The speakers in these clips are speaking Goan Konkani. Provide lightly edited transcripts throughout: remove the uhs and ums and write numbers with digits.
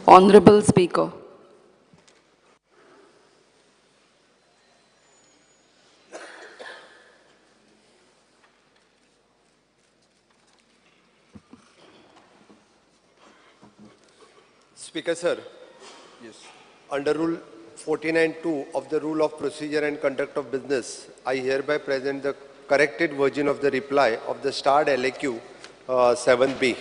Honorable Speaker. Speaker, sir. Yes. Under Rule 49(2) of the Rule of Procedure and Conduct of Business, I hereby present the corrected version of the reply of the starred LAQ 7B.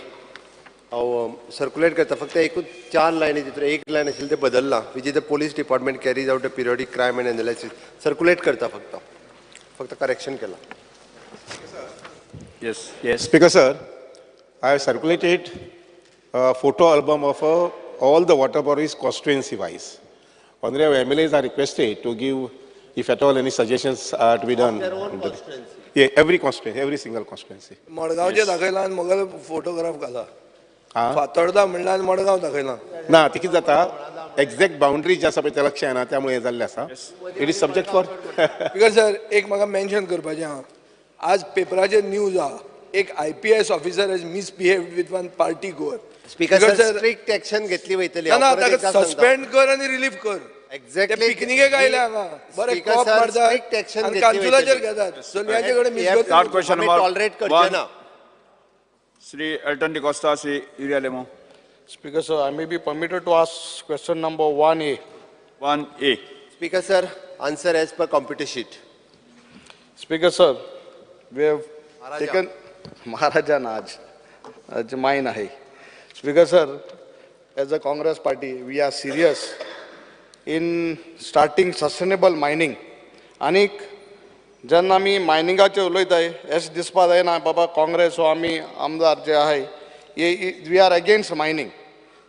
हांव सर्क्युलेट करता, फक्त एकूच 4 लायनी तितून एक लायन आशिल्लें तें बदल्लां, which is the police department carries out a periodic crime and analysis. Circulate करता, फक्त फक्त करेक्शन केलां. Yes, yes. Speaker, sir, I have circulated a photo album of all the water bodies constituency wise. Honorable MLAs are requested to give, if at all, any suggestions are to be done. Their own constituency. Yeah, every constituency, every single constituency. मडगांवचे दाखयला आनी मगेलो फोटोग्राफ घाला. फातोर्डा म्हणल्यार आनी मडगांव दाखयला. ना, ती कितें जाता, एक्झॅक्ट बाउंड्री जी आसा पळय ते लक्ष येना, त्यामुळे हें जाल्लें आसा. It is subject for. Because sir, एक म्हाका मेन्शन करपाचें आहा. आज पेपराचेर न्यूज आहा, एक IPS officer has misbehaved with one party goer. Speaker sir, strict action घेतली वयतली. ना, ताका सस्पेंड कर आनी रिलीफ कर. एक्झॅक्टली. पिकनिकेक आयले हांगा, बरे कॉप मारतात आनी कांचुलाचेर घेतात. चलयांचे कडेन टॉलरेट करचे ना. Shri Elton D'Costa, Shri Uria Lemo. Speaker sir, I may be permitted to ask question number 1A. 1A. Speaker sir, answer as per computer sheet. Speaker sir, we have taken Maharaja Naj, आज mine आहे. Speaker sir, as a Congress party, we are serious in starting sustainable mining. आनीक जेन्ना आमी मायनिंगाचेर उलयताय, अशें दिसपा जायना बाबा काँग्रेस हो आमी आमदार जे आहाय, we are against mining.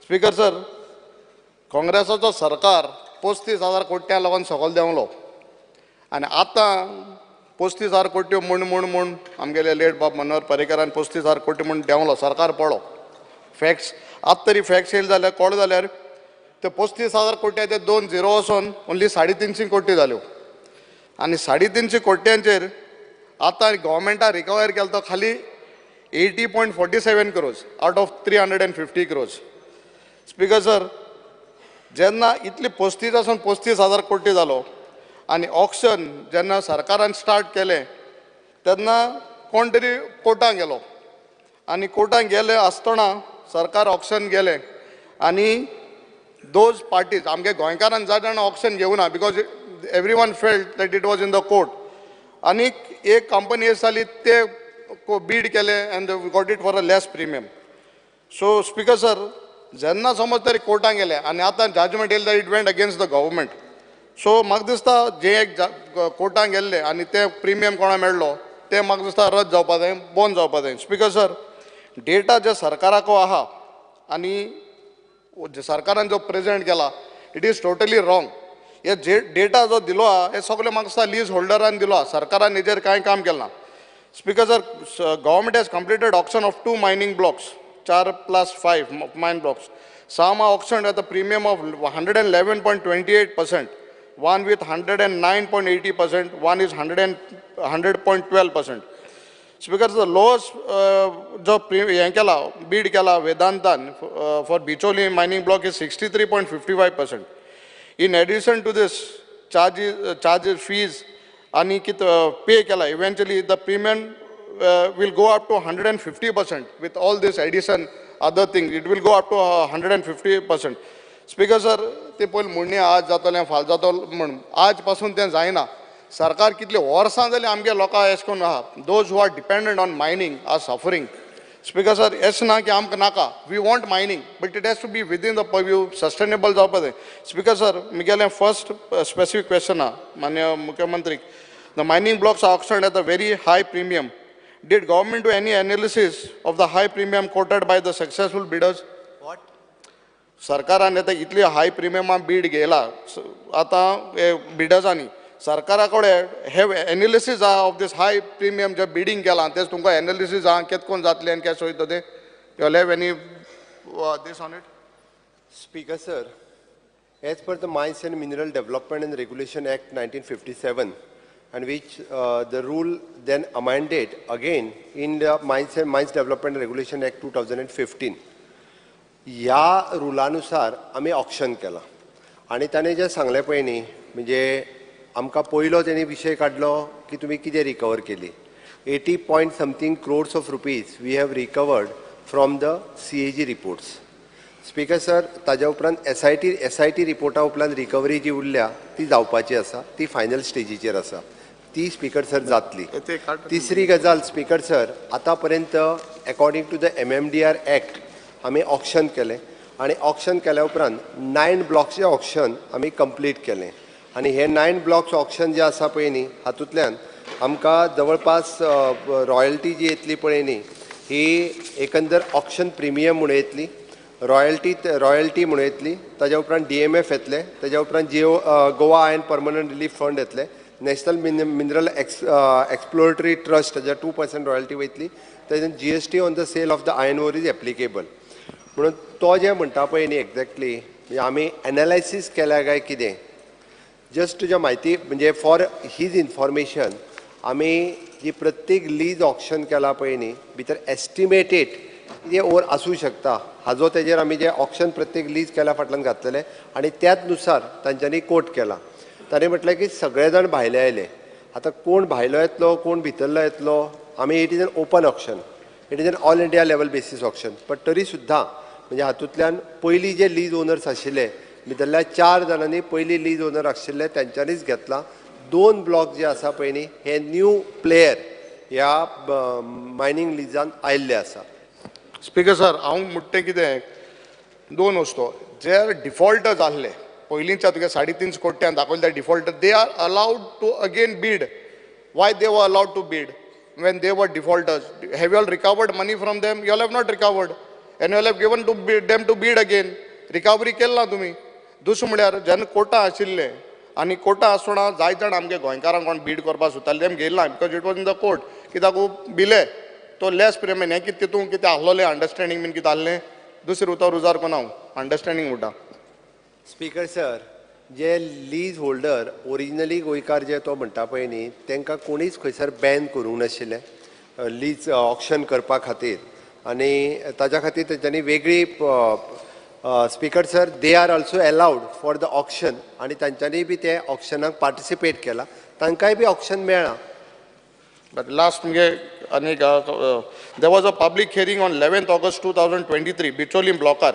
Speaker sir, काँग्रेसाचो सरकार 35,000 कोट्यां लागून सकयल देंवलो आनी आतां 35,000 कोट्यो म्हूण म्हूण म्हूण आमगेले लेट बाब मनोहर पर्रीकरान 35,000 कोटी म्हूण देंवलो, सरकार पडलो. फॅक्ट्स आतां तरी फॅक्ट्स येयले जाल्यार कळ्ळें जाल्यार ते 35,000 कोट्या ते 2 झिरो वचोन ओन्ली 350 कोटी जाल्यो आनी 350 कोट्यांचेर आतां गव्हर्मेंटान रिकवर केलो तो खाली 80.47 crores out of 350 crores. Speaker sir, जेन्ना इतली 35 आसून 35,000 कोटी जालो आनी ऑक्शन जेन्ना सरकारान स्टार्ट केलें तेन्ना कोण तरी कोर्टान गेलो आनी कोर्टान गेले आसतना सरकार ऑक्शन गेलें आनी those parties आमगे गोंयकारान जाय जाणां ऑक्शन घेवना because every one felt that it was in the court. आनी एक कंपनी अशी जाली ते बीड केले and got it for a less premium. So speaker sir, जेन्ना समज तरी कोर्टान गेले आनी आतां जजमेंट येयलें it went against the government. So म्हाका दिसता जे एक कोर्टान गेल्ले आनी ते प्रिमियम कोणा मेळ्ळो ते म्हाका दिसता रद्द जावपा जाय, बंद जावपा जाय. स्पीकर सर, डेटा जे सरकाराको आहा आनी सरकारान जो प्रेजेंट केला it is totally wrong. हे जे डेटा जो दिलो आहा हे सगळे म्हाका दिसता लीज होल्डरान दिलो आहा, सरकारान हेजेर कांय काम केलें ना. Speaker sir, government has completed auction of 2 mining blocks, 4 + 5 mine blocks. Some are auctioned at a premium of 111.28%, one with 109.80%, one is 100.12%. Speaker, the lowest जो हें केला बीड केला वेदांतान for Bicholim mining block is 63.55%. In addition to this charges fees आनी कित पे केला, eventually the premium will go up to 150% with all this addition other thing, it will go up to 150%. Speaker sir, ते पयलीं म्हणणी आज जातलें फाल्यां जातलो म्हूण आज पासून तें जायना. सरकार कितली वर्सां जालीं आमगे लोकांक अशें करून आहा, those who are dependent on mining are suffering. Speaker sir, अशें ना की आमकां नाका, we want mining but it has to be within the purview, sustainable जावपा जाय. स्पीकर सर, म्हगेलें फर्स्ट स्पेसिफीक क्वेश्चन आहा मान्य मुख्यमंत्रीक, the mining blocks are auctioned at a very high premium. Did government do any analysis of the high premium quoted by the successful bidders? सरकारान आतां इतली हाय प्रिमियमान बीड घेयला आतां बिडर्सांनी, सरकारा कडेन have analysis आहा of these high premium J bidding केलां तें तुमकां एनालिसीस आहा केत कोण जातलें आनी केशें वयता तें, you have any this on it? Speaker sir, as per the Mines and Mineral Development and Regulation Act 1957, and which the rule then amended again in the Mines and Mines Development and Regulation Act 2015. ह्या रुलानुसार आमी ऑक्शन केलां आनी ताणें जें सांगलें पळय न्ही, म्हणजे आमकां पयलो तेणी विशय काडलो की तुमी कितें रिकवर केली. 80 point something crores of rupees we have recovered from the CAG reports. Speaker sir, ताज्या उपरांत SIT रिपोर्टा उपरांत रिकवरी जी उरल्या ती जावपाची आसा, ती फायनल स्टेजीचेर आसा, ती स्पीकर सर जातली. तिसरी गजाल स्पीकर सर, आतां पर्यंत according to the MMDR act आमी ऑक्शन केलें आनी ऑक्शन केल्या उपरांत 9 ब्लॉक्सचें ऑक्शन आमी कंप्लीट केलें आनी हे 9 ब्लॉक्स ऑक्शन जे आसा पळय न्ही, हातूंतल्यान आमकां जवळपास रॉयल्टी जी येतली पळय न्ही, ही एकंदर ऑक्शन प्रिमियम म्हूण येतली, रॉयल्टी म्हूण येतली, ताज्या उपरांत DMF येतले, ताज्या उपरांत Goa iron permanent relief fund येतले, नॅशनल मिनरल एक्सप्लोरेटरी ट्रस्ट ताज्या 2% रॉयल्टी वयतली, ताज्या GST on the sale of the iron ore is applicable. म्हणून तो जें म्हणटा पळय न्ही एक्झॅक्टली, म्हणजे आमी एनालायसीस केल्या काय कितें, जस्ट तुज्या म्हायती म्हणजे फॉर his information, आमी जी प्रत्येक लीज ऑक्शन केला पळय न्ही, भितर एस्टिमेटेड कितें ओर आसूं शकता हाजो तेजेर आमी जे ऑक्शन प्रत्येक लीज केल्या फाटल्यान घातलेले आनी त्याच नुसार तांच्यांनी कोट केला. ताणें म्हटलें की सगळे जाण भायले आयले, आतां कोण भायलो येतलो कोण भितरलो येतलो, आमी it is an open auction, it is an all India level basis auction, but तरी सुद्दां म्हणजे हातूंतल्यान पयलीं जे लीज ओनर्स आशिल्ले भितरल्या 4 जाणांनी पयलीं लीज ओनर आशिल्ले तेंच्यांनीच घेतला. 2 ब्लॉक जे आसा पळय न्ही, हे न्यू प्लेयर ह्या मायनींग लिजान आयिल्ले आसा. स्पीकर सर, हांव म्हणटा तें कितें, दोन वस्तू जे डिफॉल्टर जाल्ले पयलींच्या तुगे 3.5 कोट्यान दाखयले defaulter, they are allowed to again bid. Why they were allowed to bid when they were defaulters? Have you all recovered money from them? You all have not recovered and you all have given to them to bid again. Recovery केली ना तुमी. दुसरें म्हळ्यार जेन्ना कोटा आशिल्ले आनी कोटा आसतना जायते जाण आमगे गोंयकारांक कोण बीड करपाक सोदताले तेम घेयला ना, because it was in the court. कित्याक बिले तो लेस प्रेमेन हें कितें तितूंत कितें आहलोलें अंडरस्टँडींग बीन कितें आहलें, दुसरें उतर उजार कोना हांव अंडरस्टँडींग म्हणटा. स्पीकर सर, जे लीज होल्डर ओरिजिनली गोंयकार जे तो म्हणटा पळय न्ही, तांकां कोणीच खंयसर बॅन करूंक नाशिल्लें लीज ऑक्शन करपा खातीर आनी ताज्या खातीर तेंच्यांनी वेगळी speaker sir, they are also allowed for the auction आनी तांच्यांनी बी ते ऑक्शनाक पार्टिसिपेट केला, तांकांय बी ऑक्शन मेळ्ळां. But last मुगे आनी there was a public hearing on 11th August 2023 Bicholim ब्लॉकार.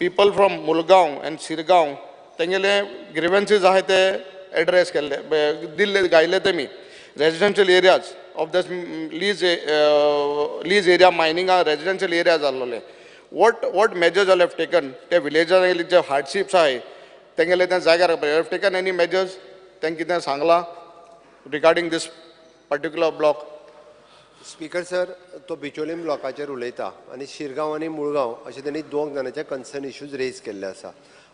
People from Mulgaon and Shirgaon तेंगेले ग्रिवन्सीज आहाय ते एड्रेस केल्ले, दिल्ले गायले तेमी. Residential areas of the lease area मायनिंगा residential area जाल्लोले. What measures all have taken? ते विलेजांनी जे हार्डशिप्स आहाय तेंगेले त्या जाग्यार have taken any measures? तेंकां कितें सांगलां regarding this particular block? Speaker sir, तो बिचोलीम ब्लॉकाचेर उलयता आनी शिरगांव आनी मुळगांव अशें तेणी 2 जाणांचे कन्सर्न इश्यूज रेज केल्ले आसा.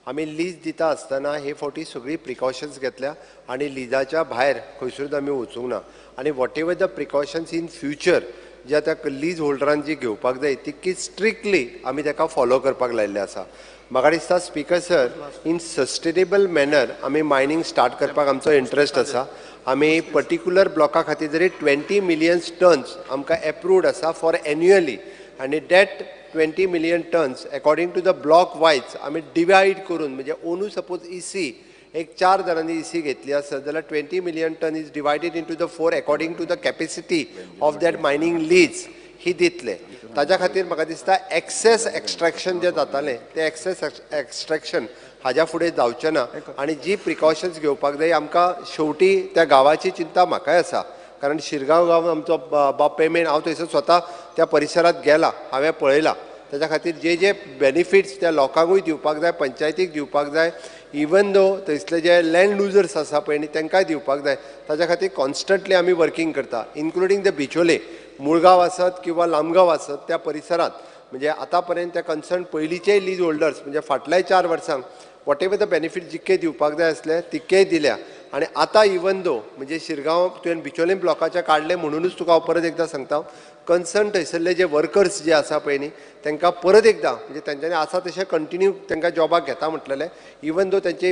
आमी लीज दिता आसतना हे फावटी सगळी प्रिकॉशन्स घेतल्या आनी लिजाच्या भायर खंयसरूच आमी वचूंक ना आनी whatever the precautions in future जे आतां लीज होल्डरान जी घेवपाक जाय तितकी स्ट्रिक्टली आमी ताका फॉलो करपाक लायिल्लें आसा. म्हाका दिसता speaker sir, in sustainable manner आमी मायनींग स्टार्ट करपाक आमचो इंट्रस्ट आसा. आमी पर्टिक्युलर ब्लॉका खातीर जरी 20 मिलियन टन्स आमकां एप्रूव्ड आसा फॉर एन्युअली आनी that 20 million tons according to the block wise आमी डिवायड करून, म्हणजे ओनू सपोज EC एक 4 जाणांनी EC घेतली आसत जाल्यार 20 million ton is divided into the 4 according to the capacity of that mining lease ही दितले. ताज्या खातीर म्हाका दिसता एक्सेस एक्स्ट्रेक्शन जें जातालें तें एक्सेस एक्स्ट्रेक्शन हाज्या फुडें जावचें ना आनी जी प्रिकॉशन्स घेवपाक जाय आमकां शेवटी त्या गांवाची चिंता म्हाकाय आसा, कारण शिरगांव गांव आमचो बाप पेमेंट हांव थंयसर स्वता त्या परिसरांत गेला, हांवें पळयलां. ताज्या खातीर जे जे बेनिफिट्स त्या लोकांकूय दिवपाक जाय, पंचायतीक दिवपाक जाय, इवन दो थंयसले जे लँड लुजर्स आसा पळय न्ही तांकांय दिवपाक जाय. ताज्या खातीर कॉन्स्टंटली आमी वर्कींग करता, इन्क्लुडींग the Bicholim, Mulgaon आसत किंवा लामगांव आसत त्या परिसरांत. म्हणजे आतां पर्यंत त्या कन्सर्न पयलींचेय लीज होल्डर्स म्हणजे फाटल्याय 4 वर्सांक what ever the benefit जितके दिवपाक जाय आसले तितकेय दिल्या आनी आतां इवन दो म्हणजे शिरगांव तुवें बिचोलीम ब्लॉकाचें काडलें म्हणुनूच तुका हांव परत एकदां सांगता, कन्सर्न थंयसरले जे वर्कर्स जे आसा पळय न्ही तांकां परत एकदां म्हणजे तेंच्यांनी आसा तशें कंटिन्यू तांकां जॉबाक घेता म्हटलेलें, इवन दो तेंची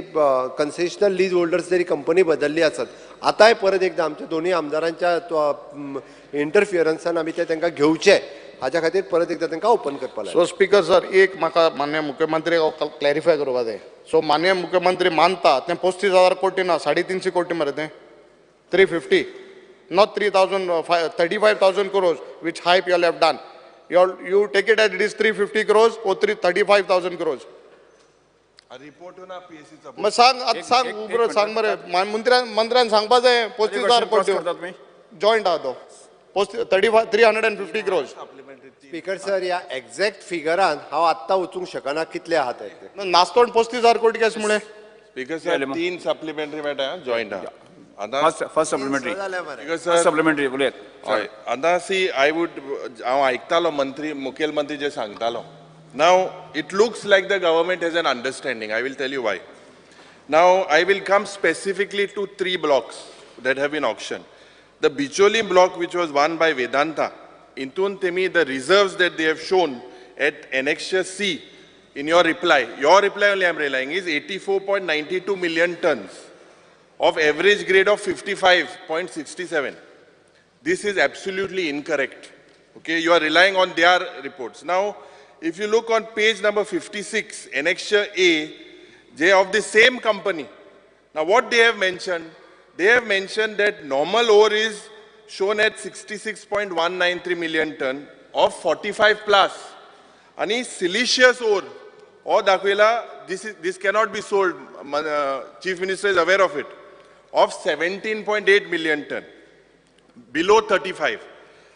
कन्सेशनल लीज होल्डर्स जरी कंपनी बदल्ली आसत आतांय परत एकदां आमच्या दोनूय आमदारांच्या इंटरफियरन्सान आमी ते तांकां घेवचे हाज्या खातीर परत एकदां तांकां ओपन करपाक. सो स्पीकर सर, एक म्हाका मान्य मुख्यमंत्री क्लॅरिफाय करपा जाय. सो मान्य मुख्यमंत्री मानता तें 35,000 कोटी ना, 350 कोटी मरे तें, 350, not 35,000 crores which hype you all have done. You take it as it is 350 crores or 35,000 crores. Report ना पीएससी चा. मग सांग आता, सांग उबरो सांग मरे मंत्र्यान सांगपा जाय. 35,000 कोटी जॉईंट आहा तो 350 क्रोर्स. स्पीकर सर, ह्या एक्झॅक्ट फिगरान हांव आत्तां वचूंक शकना कितले आहा ते. नाचतो 35,000 कोटी कशें म्हळें? स्पीकर सर, 3 सप्लिमेंटरी मेळटा जॉईंट आहा. फर्स्ट सप्लिमेंटरी, सप्लिमेंटरी उलयात. हय, आतां सी I would, हांव आयकतालो मंत्री मुखेलमंत्री जे सांगतालो. Now it looks like the government has an understanding. I will tell you why. Now I will come specifically to 3 blocks that have been auction. The Bicholim block which was won by Vedanta, intun temi the reserves that they have shown at Annexure C in your reply only I am relying, is 84.92 million tons of average grade of 55.67. This is absolutely incorrect. Okay, you are relying on their reports. Now, if you look on page number 56, Annexure A, they are of the same company. Now, what they have mentioned? They have mentioned that normal ore is shown at 66.193 million ton of 45 plus. Ani siliceous ore, or dakhvela, this cannot be sold. Chief Minister is aware of it. Of 17.8 million ton, below 35.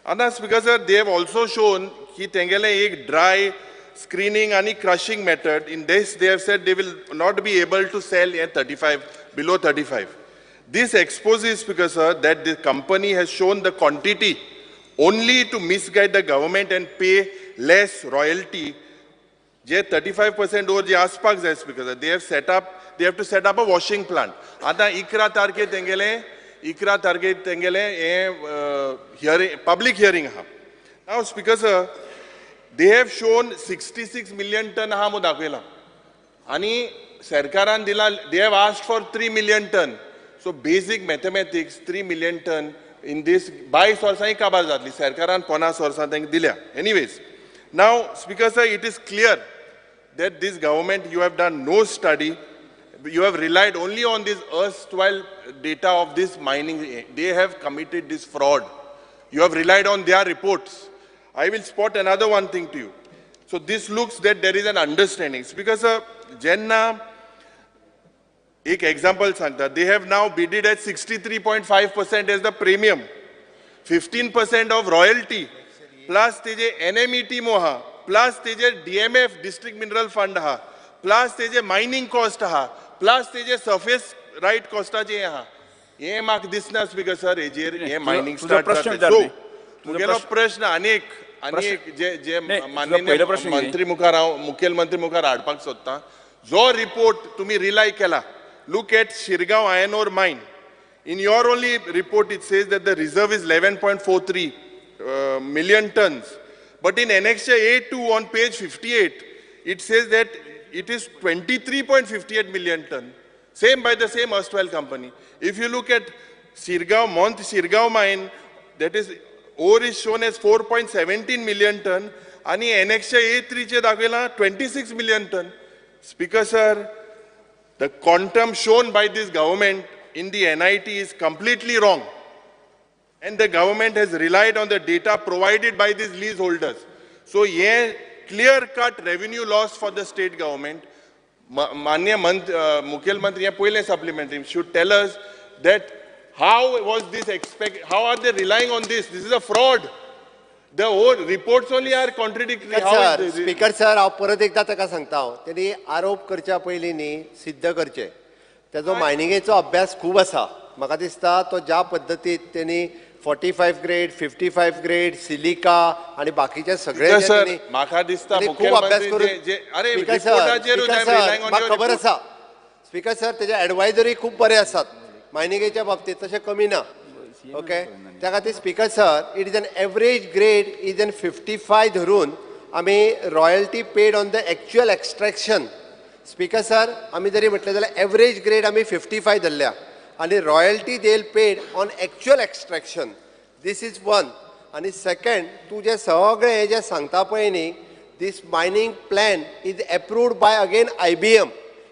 And that's because they have also shown ki tengele ek dry screening and crushing method. In this, they have said they will not be able to sell at 35, below 35. This exposes, because sir, that the company has shown the quantity only to misguide the government and pay less royalty. J 35% ore je aspak jai, because they have set up, they have to set up a washing plant. Ata 11 तारखे tengele, 11 तारखे tengele hearing, public hearing ha. Now, Speaker sir, they have shown 66 million ton ha mo dakhvela. Ani sarkaran dila, they have asked for 3 million ton. So basic mathematics, 3 million ton in this 22 वर्सांय काबार जातली. सरकारान 50 वर्सां तांकां दिल्या. Anyways, now Speaker sir, it is clear that this government, you have done no study. You have relied only on this erstwhile data of this mining. They have committed this fraud. You have relied on their reports. I will spot another one thing to you. So this looks that there is an understanding. Speaker sir, Jenna, एक example सांगता, they have now bidded at 63.5% as the premium, 15% of royalty, plus तेजे NMET मो हा, plus तेजे DMF district mineral fund हा, plus तेजे mining cost हा, plus तेजे surface right कॉस्टाचे हा. हे म्हाका दिसना स्पीकर सर, हेजेर हे मायनिंग स्टार्ट जाता. सो तुगेलो प्रश्न आनी एक जे जे माननीय मंत्री मुखार हांव मुखेलमंत्री मुखार हाडपाक सोदता, जो रिपोर्ट तुमी रिलाय केला, look at Shirgaon iron ore mine. In your only report, it says that the reserve is 11.43 million tons. But in Annexure A2 on page 58, it says that it is 23.58 million ton. Same by the same erstwhile company. If you look at Shirgaon, Mont Shirgaon mine, that is, ore is shown as 4.17 million ton. And Annexure A3 che dakhvela 26 million ton. Speaker sir, the quantum shown by this government in the NIT is completely wrong. And the government has relied on the data provided by these leaseholders. So, yeah, clear-cut revenue loss for the state government. Manya Mukhyamantri Pole supplementary should tell us that how was this expect? How are they relying on this? This is a fraud. The whole reports only are contradictory. Sir, Speaker sir, हांव परत एकदां ताका सांगता, हांव तेणी आरोप करच्या पयलीं न्ही सिद्ध करचें. तेजो मायनिंगेचो अभ्यास खूब आसा. म्हाका दिसता तो ज्या पद्दतीत तेणी 45 ग्रेड, 55 ग्रेड, सिलिका आनी बाकीचे सगळे म्हाका दिसता खूब अभ्यास करून. म्हाका खबर आसा स्पीकर सर, तेजे एडवायजरी खूब बरे आसात मायनिंगेच्या बाबतींत, तशें कमी ना. ओके, त्या खातीर speaker sir, it is an average grade is an 55 धरून आमी royalty paid on the actual extraction. Speaker sir, आमी जरी म्हटलें जाल्यार एवरेज ग्रेड आमी 55 धरल्या आनी royalty they paid on actual extraction. This is one. आनी सेकंड तूं जें सगळें हें जें सांगता पळय न्ही, this mining plan is approved by again IBM.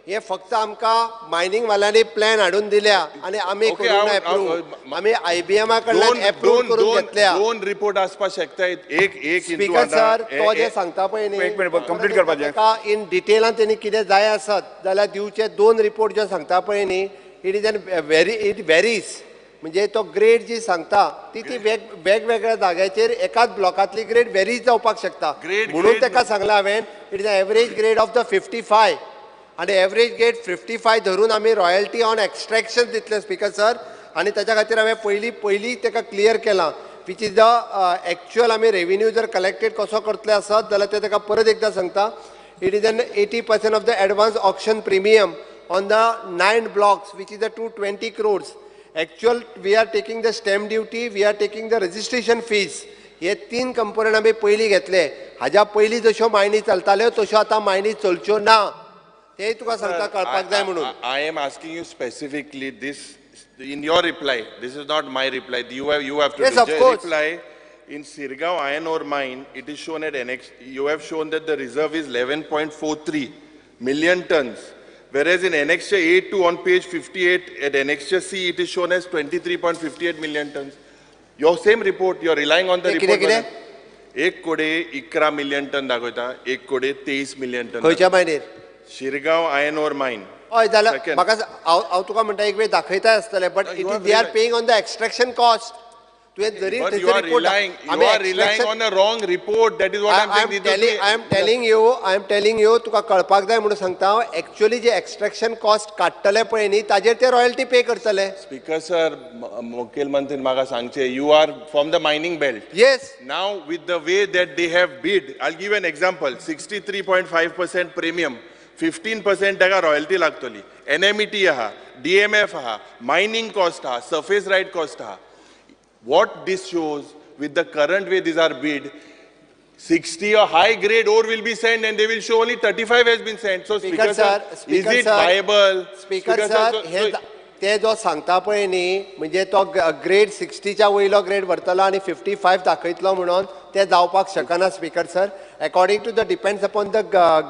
हे फक्त आमकां मायनिंग वाल्यांनी प्लॅन हाडून दिल्या आनी आमी करूंक ना एप्रूव, आमी आयबीएमा कडल्यान एप्रूव करून घेतल्या. दोन रिपोर्ट आसपाक शकता. एक एक स्पीकर सर, तो जे सांगता पळय न्ही, कंप्लीट करपाचें इन डिटेलान तेणी कितें जाय आसत जाल्यार दिवचे. दोन रिपोर्ट जे सांगता पळय न्ही, it is an very it varies. म्हणजे तो ग्रेड जी सांगता ती ती वेगवेगळ्या जाग्याचेर एकाच ब्लॉकांतली ग्रेड वेरीज जावपाक शकता. म्हणून ताका सांगलां हांवें, it is a average grade of the 55 आनी एवरेज ग्रेड 55 धरून आमी रॉयल्टी ऑन एक्स्ट्रॅक्शन दितले स्पीकर सर. आनी ताच्या खातीर हांवें पयलीं पयलीं ताका क्लियर केलां which is the actual आमी रेविन्यू जर कलेक्टेड कसो करतले आसत जाल्यार ते ताका परत एकदां सांगता. It is an 80% of the advance auction premium on the 9 blocks which is the 220 crores. Actual we are taking the stamp duty, we are taking the registration fees. हे तीन कंपोनंट आमी पयलीं घेतले. हाज्या पयलीं जश्यो मायनी चलताल्यो तश्यो आतां मायनी चलच्यो ना, तेय तुका सांगता कळपाक जाय म्हणून. I am asking you specifically this in your reply. This is not my reply. You have to Yes, of course. Reply. In Sirgaon iron ore mine, it is shown at annex. You have shown that the reserve is 11.43 million tons, whereas in Annexure A2 on page 58 at Annexure C, it is shown as 23.58 million tons. Your same report, you are relying on the report. 1.11 million ton दाखयता, 1.23 million ton. खंयच्या मायनीर? Shirgaon iron ore mine. हय जाल्यार म्हाका हांव तुका म्हणटा एक वेळ दाखयता आसतलें, but it is they are paying on the extraction cost. तुवें जरी You are relying on a wrong report. That is what I am saying. I am telling you, I am telling you, तुका कळपाक जाय म्हणून सांगता हांव. एक्चुअली जे एक्स्ट्रॅक्शन कॉस्ट काडटले पळय न्ही ताजेर ते रॉयल्टी पे करतले. स्पीकर सर, मुखेलमंत्रीन म्हाका सांगचें, you are from the mining belt. Yes. Now with the way that they have bid, I give an example, 63.5% premium, 15% ताका रॉयल्टी लागतली, NMET आहा, DMF आहा, मायनिंग कॉस्ट आहा, सर्फेस रायट कॉस्ट आहा. What this shows, with the current way these are bid, 60 or high grade ore will be sent and they will show only 35 has been sent. So Speaker sir, is it viable? Speaker sir, हे ते जो सांगता पळय न्ही, म्हणजे तो ग्रेड 60च्या वयलो ग्रेड व्हरतलो आनी 55 दाखयतलो म्हणून ते जावपाक शकना speaker sir. According to the depends upon the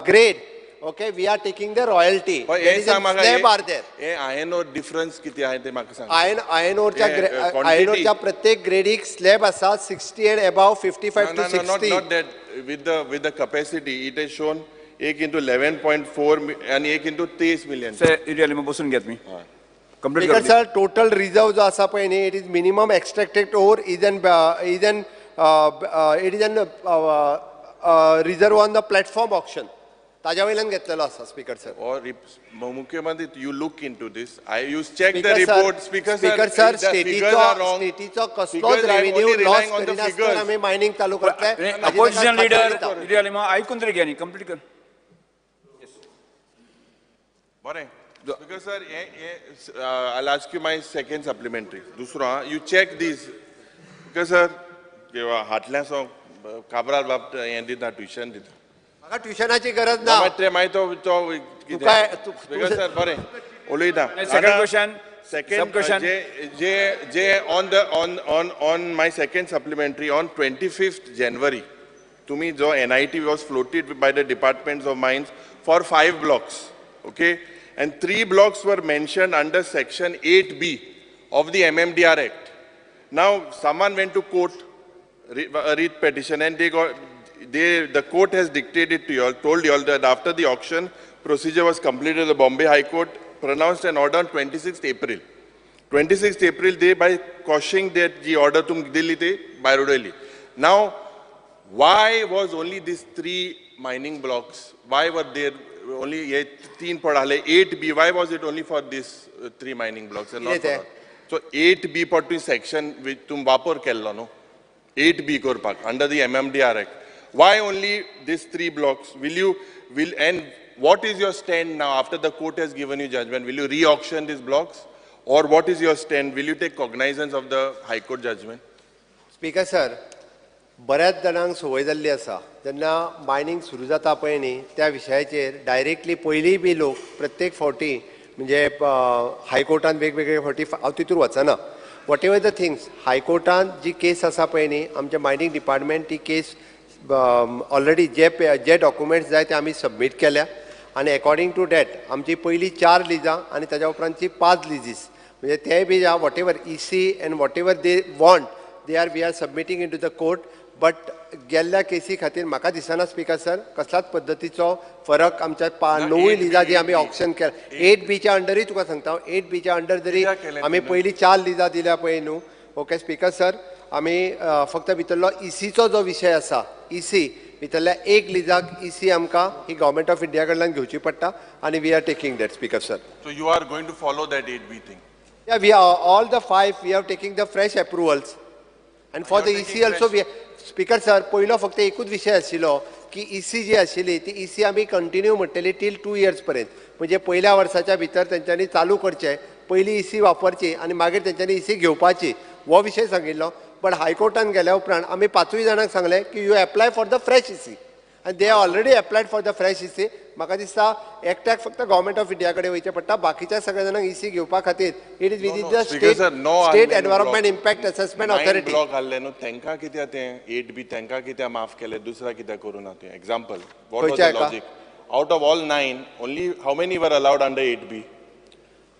grade. Okay, we are taking the royalty. Iron ore difference किती आहे ते म्हाका सांग. आयर्न ओरच्या प्रत्येक ग्रेडीक स्लॅब आसा 60 and above, 55 to 60. Not that with the capacity it is shown 1 into 11.4 आणि 1 into 23 million. Sir, बसून घेत मी. स्पीकर सर, टोटल रिझर्व जो आसा पळय न्ही, it is minimum extracted ore is an it is an reserve on the platform auction. ताज्या वयल्यान घेतलेलो आसा स्पीकर सर. और मुख्यमंत्री, you look into this. I you check the report. Speaker sir, स्टेटीचो कसलोच रेव्हेन्यू लॉस करिनासतना आमी मायनिंग चालू करतले. अपोजिशन लीडर आयकून तरी घे न्ही, कंप्लीट कर. बरें speaker sir, I ask you my second supplementary. दुसरो, you check these. Speaker sir, हाटल्यासो Cabral बाब हें दिता, ट्युशन दिता. म्हाका ट्युशनाची गरज ना. मागीर तो स्पीकर सर, बरें उलयता. Second question, second J J on the on on on my second supplementary on 25 January तुमी जो NIT was floated by the departments of mines for 5 blocks, okay, and 3 blocks were mentioned under section 8B of the MMDR Act. Now someone went to court, a writ petition, and they got the court has dictated to you all, told you all that after the auction procedure was completed, the Bombay High Court pronounced an order on 26th April. 26th April, they by quashing that the order tum dilli te by rodeli. Now, why was only these 3 mining blocks? Why were there only ye 3 padale 8B? Why was it only for these 3 mining blocks and not for all? So 8B pattu section which tum vapor kello no 8B korpak under the MMDR Act. Why only these 3 blocks? Will and what is your stand now after the court has given you judgment? Will you re-auction these blocks, or what is your stand? Will you take cognizance of the High Court judgment? Speaker sir, बऱ्याच जाणांक संवय जाल्ली आसा, जेन्ना मायनिंग सुरू जाता पळय न्ही त्या विशयाचेर डायरेक्टली पयलीं बी लोक प्रत्येक फावटी म्हणजे हायकोर्टान वेगवेगळे फावटी, हांव तितूर वचना, Whatever the things हायकोर्टान जी केस आसा पळय न्ही, आमच्या मायनींग डिपार्टमेंट ती केस ऑलरेडी जे जे डॉक्युमेंट्स जाय ते आमी सबमीट केल्या आनी एकॉर्डिंग टू that आमची पयलीं 4 लिजां आनी ताज्या उपरांतची 5 लिजीस, म्हणजे तेय बी whatever EC and whatever they want they are we are submitting into the court. But गेल्ल्या केसी खातीर म्हाका दिसना स्पीकर सर कसलाच पद्दतीचो फरक आमच्या 9 लिजां जी आमी ऑक्शन केल्या 8Bच्या अंडरूय तुका सांगता हांव, 8Bच्या अंडर जरी आमी पयलीं 4 लिजां दिल्या पळय न्हू. ओके स्पीकर सर, आमी फक्त भितरलो ईसीचो जो विशय आसा, ईसी भितरल्या 1 लिजाक ईसी आमकां ही गव्हर्मेंट ऑफ इंडिया कडल्यान घेवची पडटा आनी we are taking that speaker sir. So you are going to follow that 8B thing? Yeah, we are all the 5 we are taking the fresh approvals and for the EC also we. Speaker sir, पयलो फक्त एकूच विशय आशिल्लो की ईसी जी आशिल्ली ती ईसी आमी कंटिन्यू म्हणटली टील 2 इयर्स पर्यंत, म्हणजे पयल्या वर्साच्या भितर तेंच्यांनी चालू करचें, पयली ईसी वापरची आनी मागीर तेंच्यांनी ईसी घेवपाची, हो विशय सांगिल्लो. बट हायकोर्टान गेल्या उपरांत आमी 5 जाणांक सांगलें की you apply for the fresh EC आनी they already applied for the fresh EC. म्हाका दिसता एकट्याक फक्त गव्हर्मेंट ऑफ इंडिया कडेन वयचें पडटा, बाकीच्या सगळ्या जाणांक ईसी घेवपा खातीर it is within the state environment impact assessment authority. Block आहले न्हू तेंकां कित्याक तें 8B तेंकां कित्याक माफ केलें, दुसऱ्या कित्याक करूं ना तें? Example, what was the logic? Out of all 9 only how many were allowed under 8B?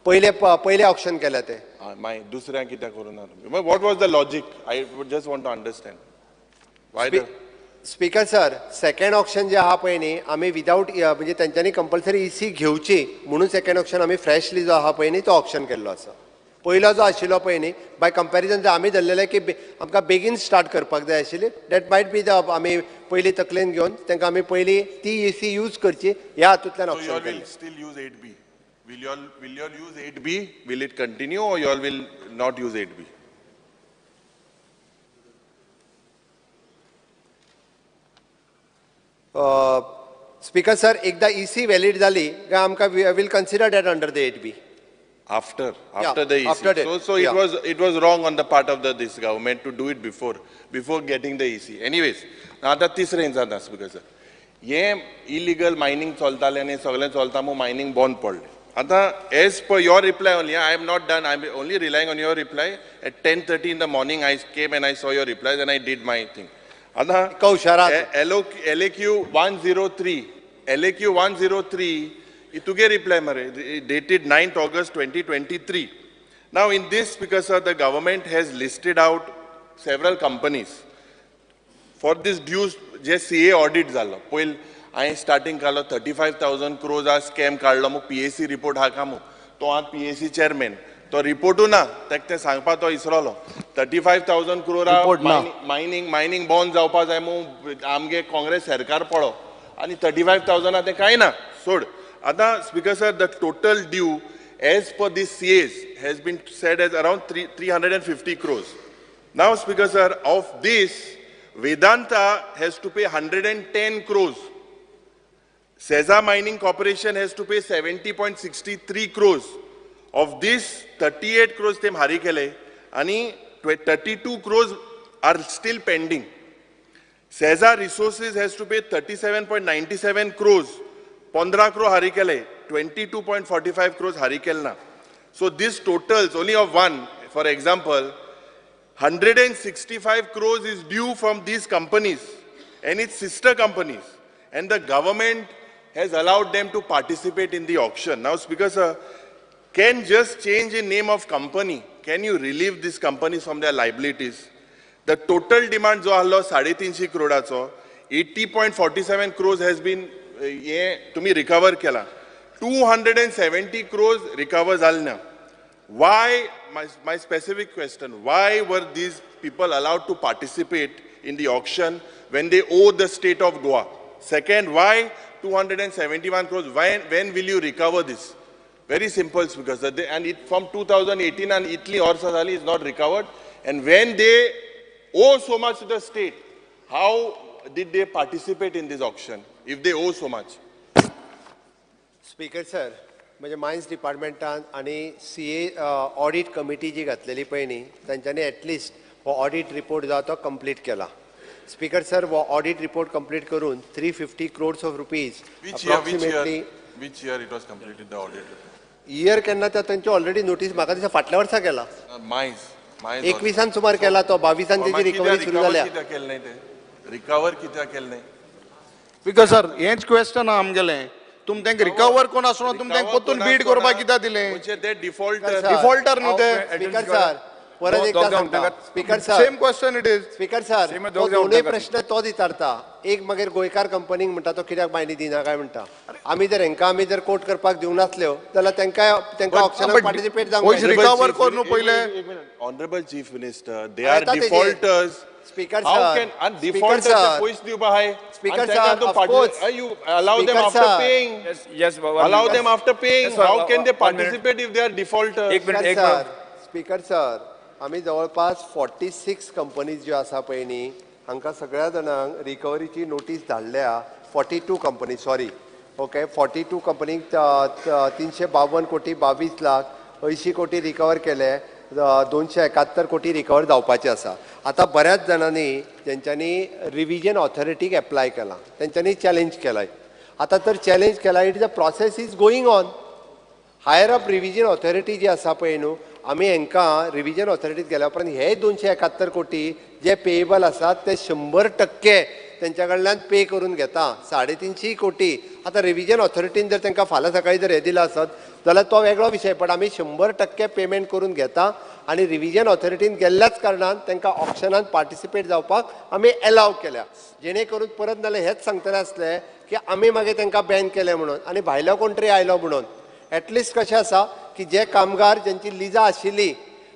पयले पयले ऑक्शन केलें तें. मागीर दुसऱ्या कित्याक करूं ना? What was the logic? I just want to understand. Speaker sir, second auction जे आहा पळय न्ही आमी विदावट म्हणजे तेंच्यांनी कंपल्सरी ईसी घेवची म्हणून सेकंड ऑक्शन आमी फ्रेशली जो आहा पळय न्ही तो ऑक्शन केल्लो आसा. पयलो जो आशिल्लो पळय न्ही बाय कंपॅरिजन जो आमी धरलेलें की आमकां बेगीन स्टार्ट करपाक जाय आशिल्ली, that might be the आमी पयलीं तकलेन घेवन तांकां आमी पयलीं ती ईसी यूज करची ह्या हातूंतल्यान ऑक्शन केल्लें. Still use 8B? Will you all use 8B? Will it continue or you all will not use 8B? Speaker sir, एकदा ईसी वॅलिड जाली काय आमकां will consider that under the 8B. After the EC. After that. So yeah. It was wrong on the part of this government to do it before getting the EC. Anyways, आता तिसरें जाता स्पीकर सर, हे इलिगल मायनिंग चलतालें आनी सगळें चलता म्हूण मायनिंग बंद पडलें. आतां as per your reply only, I am not done, I am only relying on your reply. At 10:30 in the morning I came and I saw your replies and I did my thing. आतां LAQ 103, LAQ 103 तुगे रिप्लाय मरे, dated 9th August 2023. Now in this, because sir, the government has listed out several companies for this dues. J CA audit जालो पयल हांवें स्टार्टिंग काडलो 35,000 crores आ स्कॅम काडलो मग PAC report हा का तो आतां PAC chairman तो रिपोर्टू ना ताका तें सांगपा तो इसरोलो. 35,000 crore mining mining बंद जावपा जाय म्हूण आमगे काँग्रेस सरकार पडो आनी 35,000 तें कांय ना सोड. आतां speaker sir, the total due as per this CAs has been said as around 350 crores. Now speaker sir, of this Vedanta has to pay 110 crores. Seza Mining Corporation has to pay 70.63 crores. Of this, 38 crores tem hari kele, ani 32 crores are still pending. Seza Resources has to pay 37.97 crores. 15 crore hari kele, 22.45 crores hari kelna. So this totals only of one, for example, 165 crores is due from these companies and its sister companies, and the government has allowed them to participate in the auction. Now, Speaker sir, can just change in name of company, can you relieve these companies from their liabilities? The total demand jo ahlo 350 crore, 80.47 crores has been tumi recover kela, 270 crores recover zalna. Why, my specific question, why were these people allowed to participate in the auction when they owe the state of Goa? Second, why 271 crores, when will you recover this? Very simple, because and it from 2018 and Italy or Sazali is not recovered. And when they owe so much to the state, how did they participate in this auction if they owe so much? Speaker sir, म्हणजे मायन्स डिपार्टमेंटान आनी सीए ऑडिट कमिटी जी घातलेली पळय न्ही तांच्यांनी एटलिस्ट हो ऑडिट रिपोर्ट जो तो कंप्लीट केला. स्पीकर सर, हो ऑडिट रिपोर्ट कंप्लीट करून 350 crores of rupees approximately. Which year it was completed the audit report? Year केन्ना त्या तांची ऑलरेडी नोटीस म्हाका दिसता फाटल्या वर्सा केला. मायन्स एकविसान सुमार केला तो, 22 तेजी रिकवरी सुरू जाल्या. कित्याक केलें नाही ते रिकवर कित्याक केलें नाही? स्पीकर सर, हेंच क्वेश्चन आहा आमगेलें. तुमी तांकां रिकवर कोण आसना, तुमी तांकां परतून बीड करपाक कित्याक दिलें? म्हणजे ते डिफॉल्टर. डिफॉल्टर न्हू ते. स्पीकर सर, परत एकदा सांगता. Speaker sir, same question it is. Speaker sir, तो दोनूय प्रश्न तोच विचारता. एक मागीर गोंयकार कंपनीक म्हणटा तो कित्याक मायनी दिना काय म्हणटा. आमी जर हेंकां आमी जर कोट करपाक दिवं नासल्यो जाल्यार तांकां तांकां ऑप्शनाक पार्टिसिपेट जावंक. रिकवर कर न्हू पयलें. Honourable chief minister, they are defaulters. Speaker How sir, can and Speaker defaulters sir, पयशे दिवपा हाय? Speaker sir, to of course. You allow them Speaker after sir. paying. Yes, yes, one Allow minute. them after paying. Yes, sir, How can they one minute. participate if they are defaulters? एक मिनिट, एक sir, minute. Speaker sir, आमी जवळपास 46 कंपनीज ज्यो आसा पळय न्ही, हांकां सगळ्या जाणांक रिकवरीची नोटीस धाडल्या. 42 कंपनी, सॉरी, ओके, 42 कंपनीक 352 कोटी 22 लाख 80 कोटी रिकवर केले, 271 कोटी रिकवर जावपाचे आसा. आतां बऱ्याच जाणांनी तेंच्यांनी रिविजन ऑथॉरिटीक एप्लाय केलां, तेंच्यांनी चॅलेंज केलाय. आतां तर चॅलेंज केला, it is a process is going on. Higher up revision authority जी आसा पळय न्हू, आमी हांकां रिविजन ऑथॉरिटीत गेल्या उपरांत हे 271 कोटी जे पेएबल आसात ते 100% तेंच्या कडल्यान पे करून घेता, 350 कोटी. आतां रिविजन ऑथॉरिटीन जर तांकां फाल्यां सकाळीं जर हें दिलां आसत जाल्यार तो वेगळो विशय, पण आमी 100% पेमेंट करून घेता आनी रिविजन ऑथॉरिटीन गेल्ल्याच कारणान तांकां ऑप्शनान पार्टिसिपेट जावपाक आमी एलाव केल्या, जेणे करून परत नाल्यार हेंच सांगतले आसले की आमी मागीर तांकां बॅन केलें म्हणून आनी भायलो कोण तरी आयलो म्हणून. एटलिस्ट कशें आसा की जे कामगार ज्यांची लिजां आशिल्ली,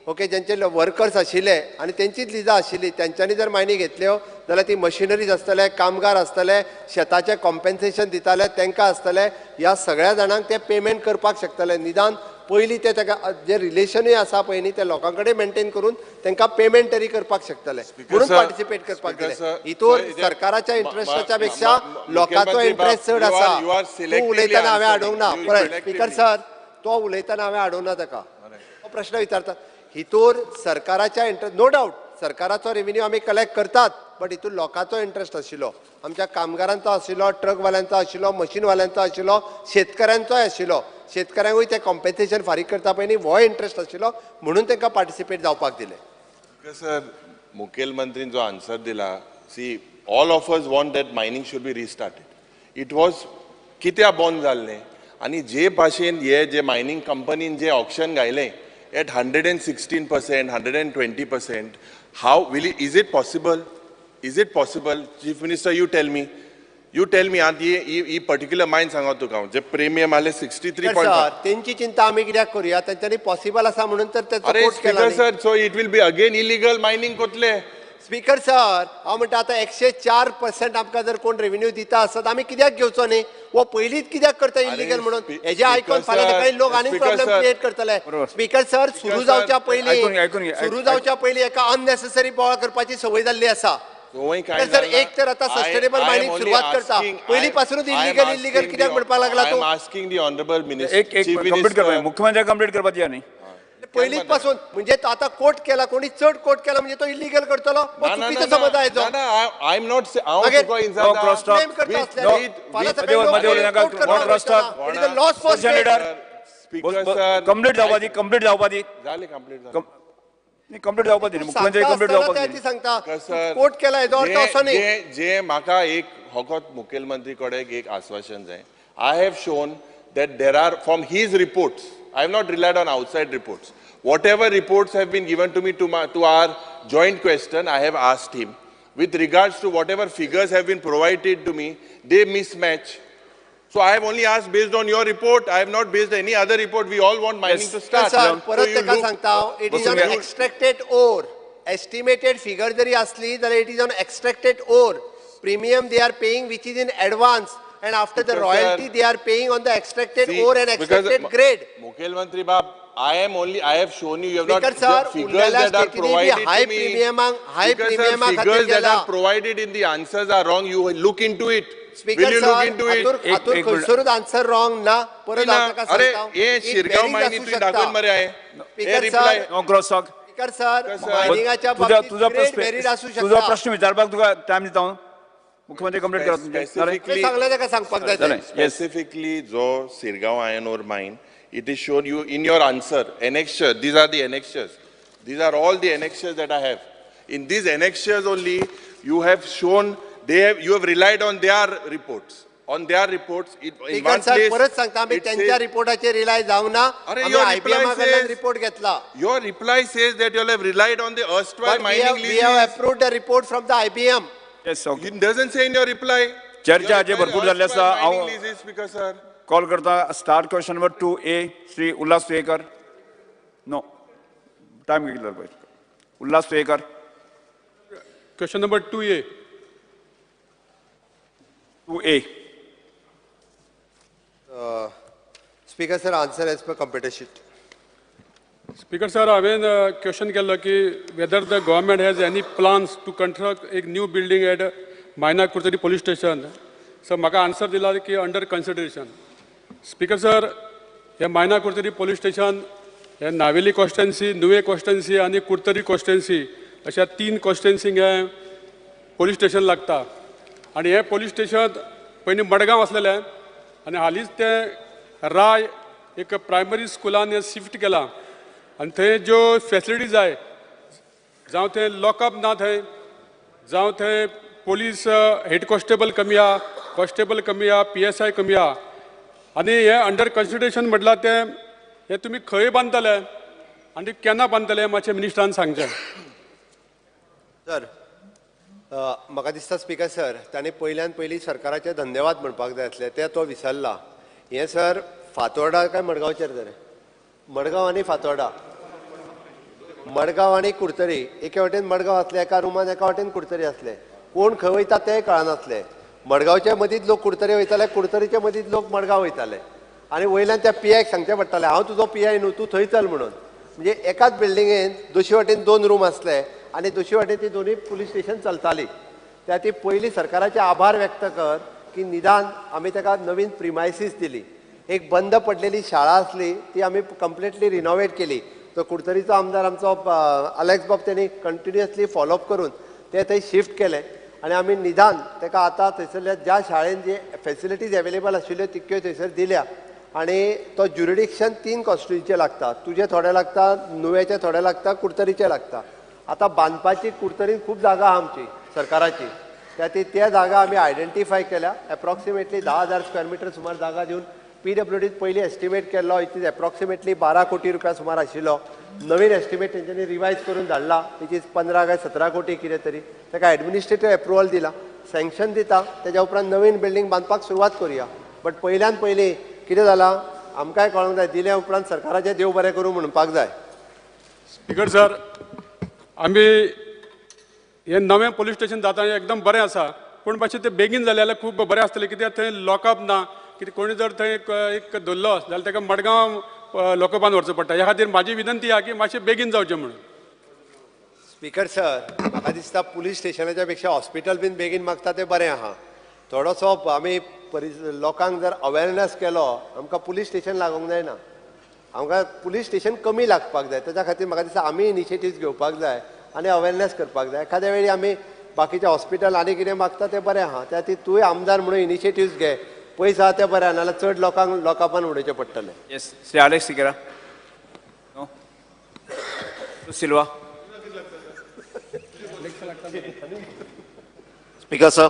ओके, ज्यांचे वर्कर्स आशिल्ले आनी तेंचीच लिजां आशिल्ली, तेंच्यांनी जर मायनी घेतल्यो जाल्यार ती मशिनरीज आसतले, कामगार आसतले, शेताचें कॉम्पेन्सेशन दिताले तांकां आसतले, ह्या सगळ्या जाणांक ते पेमेंट करपाक शकतले. निदान पयलीं ते ताका जे रिलेशनूय आसा पळय न्ही ते लोकां कडेन मेनटेन करून तांकां पेमेंट तरी करपाक शकतले म्हणून पार्टिसिपेट करपाक दिलें. हितूर सरकाराच्या इंट्रस्टाच्या पेक्षा लोकांचो इंट्रस्ट चड आसा. तूं उलयतना हांवें हाडूंक ना, पळय स्पीकर सर, तो उलयतना हांवें हाडूंक ना ताका, तो प्रश्न विचारता. हितूर सरकाराच्या इंट्रस्ट, नो डावट सरकाराचो रेवेन्यू आमी कलेक्ट करतात, बट हितूर लोकांचो इंट्रस्ट आशिल्लो, आमच्या कामगारांचो आशिल्लो, ट्रकवाल्यांचो आशिल्लो, मशीनवाल्यांचो आशिल्लो, शेतकऱ्यांचोय आशिल्लो. शेतकऱ्यांकूय ते कॉम्पेन्सेशन फारीक करता पळय न्ही, हो इंट्रस्ट आशिल्लो म्हणून तांकां पार्टिसिपेट जावपाक दिलें. सर, मुखेलमंत्रीन जो आन्सर दिला, see all of us want that mining should be restarted. It was कित्याक बंद जाल्लें आनी जे भाशेन हे जे मायनींग कंपनीन जे option घायलें at 116%, 120%, how will it, is it possible? Is it possible? Chief Minister, you tell me. You tell me, आत ही पर्टिक्युलर मायन सांगा तुका हांव, जे प्रिमियम आले 63.5. तेंची चिंता आमी कित्याक करूया, तेंच्यांनी पॉसिबल आसा म्हणून तर तेचो कोट केला. Sir, so it will be again illegal mining कोतले. Speaker sir, हांव म्हणटा आतां 104% आमकां जर कोण रेवेन्यू दिता आसत आमी कित्याक घेवचो न्ही? वो पयलींच कित्याक करता इलिगल म्हणून? हेजें आयकून फाल्यां सकाळीं लोक आनीक प्रॉब्लेम क्रिएट करतले. स्पीकर सर, सुरू जावच्या पयलीं, सुरू जावच्या पयलीं एका अननेसेसरी बोवाळ करपाची संवय जाल्ली आसा. सर, एक तर आता सस्टेनेबल मायनिंग सुरुवात करता, पयलीं पासूनच इलिगल इलिगल कित्याक म्हणपाक लागला तूं? आस्किंग the honourable minister, एक एक कंप्लीट करपा, मुख्यमंत्री कंप्लीट करपा दिया न्ही पयलींच पासून. म्हणजे तो आतां कोट केला, कोणी चड कोट केला म्हणजे तो इलिगल करतलो, चुकीचो समज आयचो. I am not, हांव तुका क्लेम करता आसल्यार फाल्यां सकाळीं लोक कोट करतले. Loss for state. Complete जावपा दी, कंप्लीट जावपा दी. जालें कंप्लीट जालें. कंप्लीट जावपा दी, मुख्यमंत्री कंप्लीट जावपा दी. सांगता कोट केला हेजो अर्थ असो न्ही. जे म्हाका एक फकत मुखेलमंत्री कडेन एक आश्वासन जाय. I have shown that there are from his reports, I have not relied on outside reports. Whatever reports have been given to me to our joint question, I have asked him. With regards to whatever figures have been provided to me, they mismatch. So I have only asked based on your report. I have not based any other report. We all want mining to start. Sir, परत ताका सांगता, it is on extracted ore. Estimated figure जरी असली जाल्यार it is on extracted ore. Premium they are paying which is in advance, and after the royalty they are paying on the extracted ore and extracted grade. मुखेलमंत्री बाब, I am only, I have shown you, you have not, sir, the figures that are provided high to me, premium, high because premium sir, figures that are provided in the answers are wrong. You look into it. Speaker Will you sir, look into it? हातूर खंयसरूच answer wrong ना. परत हांव ताका सांगता, हे शिरगांव मायनी तुवें दाखोवन मरे हांवें. Speaker sir, no cross talk. Speaker sir, मायनिंगाच्या बाबतीत ग्रेड व्हेरीड आसूं शकता. तुजो प्रश्न विचारपाक तुका टायम दिता हांव. मुख्यमंत्री कंप्लीट करा. सांगलें ताका सांगपाक जाय. स्पेसिफिकली जो Shirgaon iron ore mine, it is shown you in your answer, annexure, these are the annexures. These are all the annexures that I have. In these annexures only, you have shown, you have relied on their reports. On their reports, in one place, परत सांगता आमी त्यांच्या रिपोर्टाचेर रिलाय जावना. अरे your reply says, report घेतला. Your reply says that you have relied on the erstwhile mining leases. We have approved the report from the IBM. Yes, okay. It doesn't say in your reply. चर्चा हाचेर भरपूर जाल्ली आसा. हांव कॉल करता star question number 2A Shri Ulhas Tuyenkar. No time घेतला पळय. Ulhas Tuyenkar. Question number 2A. 2A. Speaker sir, answer as per computer sheet. Speaker sir, हांवें क्वेश्चन केल्लो की whether the government has any plans to construct एक new building at Maina Curtorim police station. Sir म्हाका आन्सर दिला की अंडर कन्सिडरेशन. स्पीकर सर, हे मायना कुर्तरी पोलीस स्टेशन हे नावेली कॉन्स्टिट्युएन्सी, नुवें कॉन्स्टिट्युएन्सी आनी कुर्तरी कॉन्स्टिट्युएन्सी अशा 3 कॉन्स्टिट्युएन्सींक हें पोलीस स्टेशन लागता. आनी हें पोलीस स्टेशन पयलीं मडगांव आसलेलें आनी हालींच तें राय एक प्रायमरी स्कुलान हें शिफ्ट केलां. आनी थंय ज्यो फॅसिलिटी जाय, जावं थंय लॉकअप ना थंय, जावं थंय पोलीस हेड कॉन्स्टेबल कमी आहा, कॉन्स्टेबल कमी आहा, PSI कमी आहा. आनी हें अंडर कन्सिडरेशन म्हटलां तें हें तुमी खंय बांदतले आनी केन्ना बांदतले मातशें मिनिस्टरान सांगचें. सर, म्हाका दिसता स्पीकर सर, ताणें पयल्यान पयलीं सरकाराचे धन्यवाद म्हणपाक जाय आसले, ते तो विसरला. हें सर फातोर्डा काय मडगांवचेर तर? मडगांव आनी फातोर्डा, मडगांव आनी कुर्तरी, एके वाटेन मडगांव आसले एका रुमान, एका वाटेन कुर्तरी आसले. कोण खंय वयता तेंय कळनासलें. मडगांवच्या मदींच लोक कुर्तरी वयताले, कुर्तरीच्या मदींच लोक मडगांव वयताले. आनी वयल्यान त्या PI क सांगचें पडटालें, हांव तुजो PI न्हू, तूं थंय चल म्हणून. म्हणजे एकाच बिल्डिंगेन दोशी वाटेन 2 रूम आसले आनी दोशी वाटेन ती दोनूय पुलीस स्टेशन चलताली. त्या ती पयलीं सरकाराचे आभार व्यक्त कर की निदान आमी ताका नवीन प्रिमायसीस दिली. एक बंद पडलेली शाळा आसली ती आमी कंप्लिटली रिनोवेट केली. तो कुर्तरीचो आमदार आमचो अलेक्स बाब, तेणी कंटिन्युअसली फॉलोअप करून ते थंय शिफ्ट केलें. आनी आमी निदान ताका आतां थंयसरल्या ज्या शाळेन जे फॅसिलिटीज एवेलेबल आशिल्ल्यो तितक्यो थंयसर दिल्या. आनी तो ज्युरिडिक्शन 3 कॉन्स्टिट्युएन्सीचे लागता, तुजे थोडे लागता, नुवेचे थोडे लागता, कुर्तरीचे लागता. आतां बांदपाची कुर्तरीन खूब जागा आहा आमची सरकाराची, त्या ती त्या जागा आमी आयडेंटिफाय केल्या. एप्रॉक्सिमेटली 10,000 स्क्वेअर मिटर सुमार जागा दिवन PWD पयलीं एस्टिमेट केल्लो, it is approximately 12 कोटी रुपया सुमार आशिल्लो. नवीन एस्टिमेट तेंच्यांनी रिवायज करून धाडला, which is 15 काय 17 कोटी कितें तरी. ताका एडमिनिस्ट्रेटीव एप्रुवल दिला, सँक्शन दिता, तेज्या उपरांत नवीन बिल्डींग बांदपाक सुरवात करुया. बट पयल्यान पयलीं कितें जालां आमकांय कळोंक जाय, दिल्या उपरांत सरकाराचें देव बरें करूं म्हणपाक जाय. स्पीकर सर, आमी हें नवें पोलीस स्टेशन जाता हें एकदम बरें आसा, पूण मातशें तें बेगीन जालें जाल्यार खूब बरें आसतलें. कित्याक थंय लॉकअप ना, कित्याक कोणी जर थंय एक धरलो जाल्यार ताका मडगांव लॉकअपान व्हरचो पडटा. ह्या खातीर म्हाजी विनंती आहा की मातशें बेगीन जावचें म्हणून. स्पीकर सर, म्हाका दिसता पुलीस स्टेशनाच्या पेक्षा हॉस्पिटल बीन बेगीन मागता तें बरें आहा. थोडोसो आमी लोकांक जर अवेरनेस केलो, आमकां पुलीस स्टेशन लागूंक जायना, आमकां पुलीस स्टेशन कमी लागपाक जाय. तेच्या खातीर म्हाका दिसता आमी इनिशिएटीव्स घेवपाक जाय आनी अवेरनेस करपाक जाय. एखाद्या वेळी आमी बाकीचें हॉस्पिटल आनी कितें मागता तें बरें आहा, त्या खातीर तूंय आमदार म्हणून इनिशिएटिव्स घे, पयस आहा तें बरें आहा, नाजाल्यार चड लोकांक लॉकअपान उडोवचें पडटलें. Yes, Shri Alex Sequeira. No Silva. Speaker sir,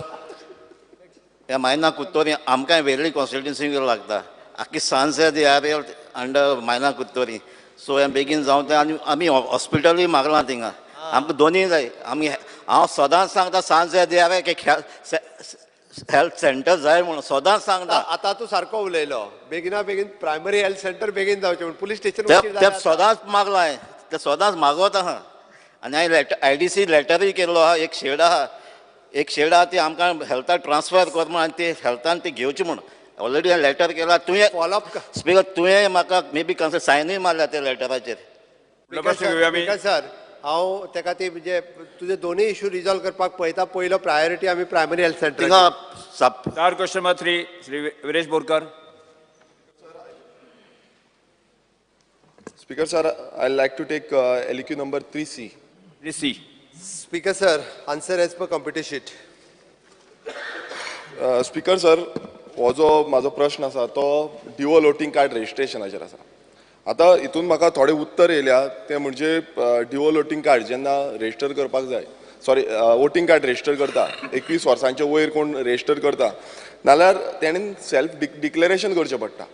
ह्या मायना कुर्तोरी आमकांय वेर्ली कॉन्स्टिट्युएन्सी लागता. आख्खी सांज they are under Maina Curtorim. So हें बेगीन जावं तें. आनी आमी हॉस्पिटलूय मागलां थिंगा, आमकां दोनूय जाय. आमी हांव सदांच सांगता सांज they are एक हेल्थ सेंटर जाय म्हणून सदांच सांगता. आतां तूं सारको उलयलो, बेगिना बेगीन प्रायमरी हेल्थ सेंटर बेगीन जावचें म्हणून पुलीस स्टेशन तें सदांच मागलां हांवें, तें सदांच मागवत आहा. आनी हांवें लेटर IDC लेटरूय केल्लो आहा. एक शेड आहा, एक शेड आहा ती आमकां हेल्थाक ट्रान्सफर कर म्हूण आनी ती हेल्थान ती घेवची म्हूण ऑलरेडी हांवें लेटर केला. तुवें फॉलोअप स्पीकर, तुवें म्हाका मे बी कन्सल्ट सायनूय मारल्या त्या लेटराचेर. स्पीकर सर, हांव तेका ती म्हणजे तुजे दोनूय इशू रिजॉल्व करपाक पळयता. पयलो प्रायोरिटी आमी प्रायमरी हेल्थ सेंटर. थिंगा star question number 3 Shri Viresh Borkar. Speaker sir, I like to take LQ number 3C. 3C. Speaker sir, answer as per computer sheet. Speaker sir, हो जो म्हाजो प्रश्न आसा तो ड्युअल वोटींग कार्ड रजिस्ट्रेशनाचेर आसा. आतां हितून म्हाका थोडे उत्तर येयल्या ते म्हणजे ड्युअल वोटींग कार्ड जेन्ना रेजिस्टर करपाक जाय, सॉरी वोटींग कार्ड रेजिस्टर करता 21 वर्सांचे वयर कोण रेजिस्टर करता नाल्यार तेणेन सेल्फ डिक्लेरेशन करचें पडटा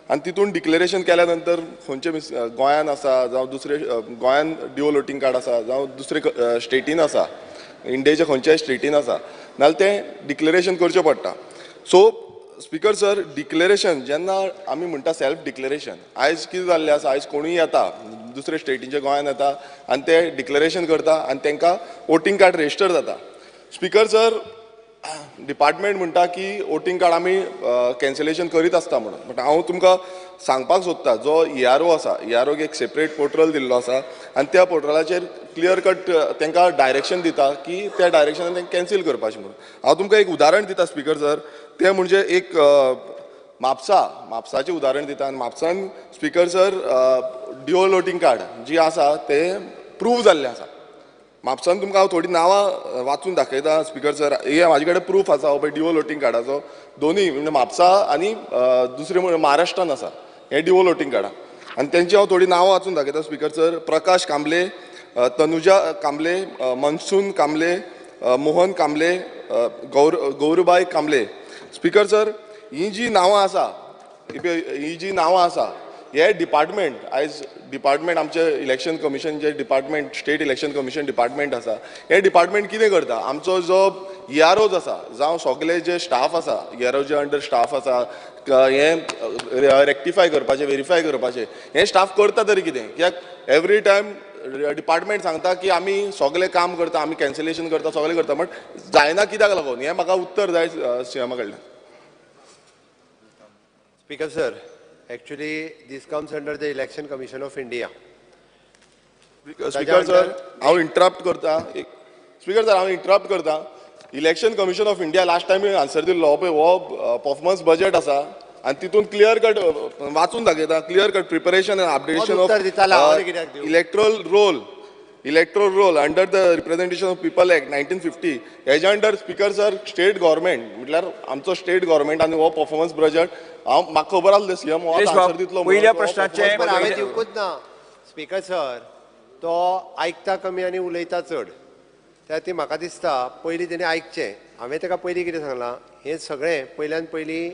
आनी तितून डिक्लेरेशन केल्या नंतर खंयचे मिस गोंयान आसा जावं दुसरे गोंयान ड्युअल वोटींग कार्ड आसा जावं दुसरे स्टेटीन आसा, इंडियेच्या खंयच्याय स्टेटीन आसा नाल्यार तें डिक्लेरेशन करचें पडटा. सो स्पीकर सर, डिक्लेरेशन जेन्ना आमी म्हणटा सेल्फ डिक्लेरेशन, आयज कितें जाल्लें आसा, आयज कोणूय येता दुसरे स्टेटीचे गोंयान येता आनी ते डिक्लेरेशन करता आनी तांकां वोटींग कार्ड रेजिस्टर जाता. स्पीकर सर, डिपार्टमेंट म्हणटा की वोटींग कार्ड आमी कॅन्सलेशन करीत आसता म्हणून, बट हांव तुमकां सांगपाक सोदता जो ERO आसा, EROक एक सेपरेट पोर्टल दिल्लो आसा आनी त्या पोर्टलाचेर क्लियर कट तांकां डायरेक्शन दिता की त्या डायरेक्शनान तांकां कॅन्सील करपाचें म्हणून. हांव तुमकां एक उदाहरण दिता स्पीकर सर, तें म्हणजे एक म्हापसा, म्हापसाचें उदाहरण दिता आनी म्हापसान speaker sir dual voting card जी आसा तें प्रूव जाल्लें आसा. म्हापसान तुमकां हांव थोडीं नांवां वाचून दाखयता स्पीकर सर, हे म्हाजे कडेन प्रूफ आसा हो पळय ड्युअल वोटींग कार्डाचो, दोनूय म्हणजे म्हापसा आनी दुसरें म्हणजे महाराष्ट्रान आसा हे ड्युअल वोटींग कार्डां आनी तेंची हांव थोडीं नांवां वाचून दाखयता speaker sir. Prakash Kamble, Tanuja Kamble, Monsoon Kamble, Mohan Kamble, Gaurubai Kamble. Speaker sir, ही जी नांवां आसा, ही जी नांवां आसा हे डिपार्टमेंट आयज डिपार्टमेंट आमचे इलेक्शन कमिशन जे department state election commission department आसा, हे डिपार्टमेंट कितें करता, आमचो जो EROs आसा जावं सगळे जे स्टाफ आसा, ERO जे अंडर स्टाफ आसा, हे रेक्टिफाय करपाचें, वेरीफाय करपाचें हे स्टाफ करता तरी कितें, कित्याक एवरी टायम डिपार्टमेंट सांगता की आमी सगळें काम करता, आमी कॅन्सलेशन करता, सगळें करता, बट जायना कित्याक लागून, हें म्हाका उत्तर जाय सीएमा कडल्यान. Speaker sir, actually this comes under the Election Commission of India. Speaker sir, हांव इंटरप्ट करता, स्पीकर सर हांव इंटरप्ट करता. Election Commission of India last time answer दिल्लो पळय हो परफॉर्मन्स बजेट आसा आनी तितून क्लियर कट वाचून दाखयता, clear cut preparation and updation of electoral roll, electoral roll under the Representation of People Act 1950 हेज्या under speaker sir state government म्हटल्यार आमचो स्टेट गव्हर्मेंट आनी हो परफॉर्मन्स बजेट हांव म्हाका खबर आसलें सीएम हो आन्सर दितलो. पयल्या प्रश्नाचें हांवें दिवकूच ना स्पीकर सर, तो आयकता कमी आनी उलयता चड, त्या खातीर म्हाका दिसता पयलीं तेणें आयकचें. हांवें ताका पयलीं कितें सांगलां, हें सगळें पयल्यान पयलीं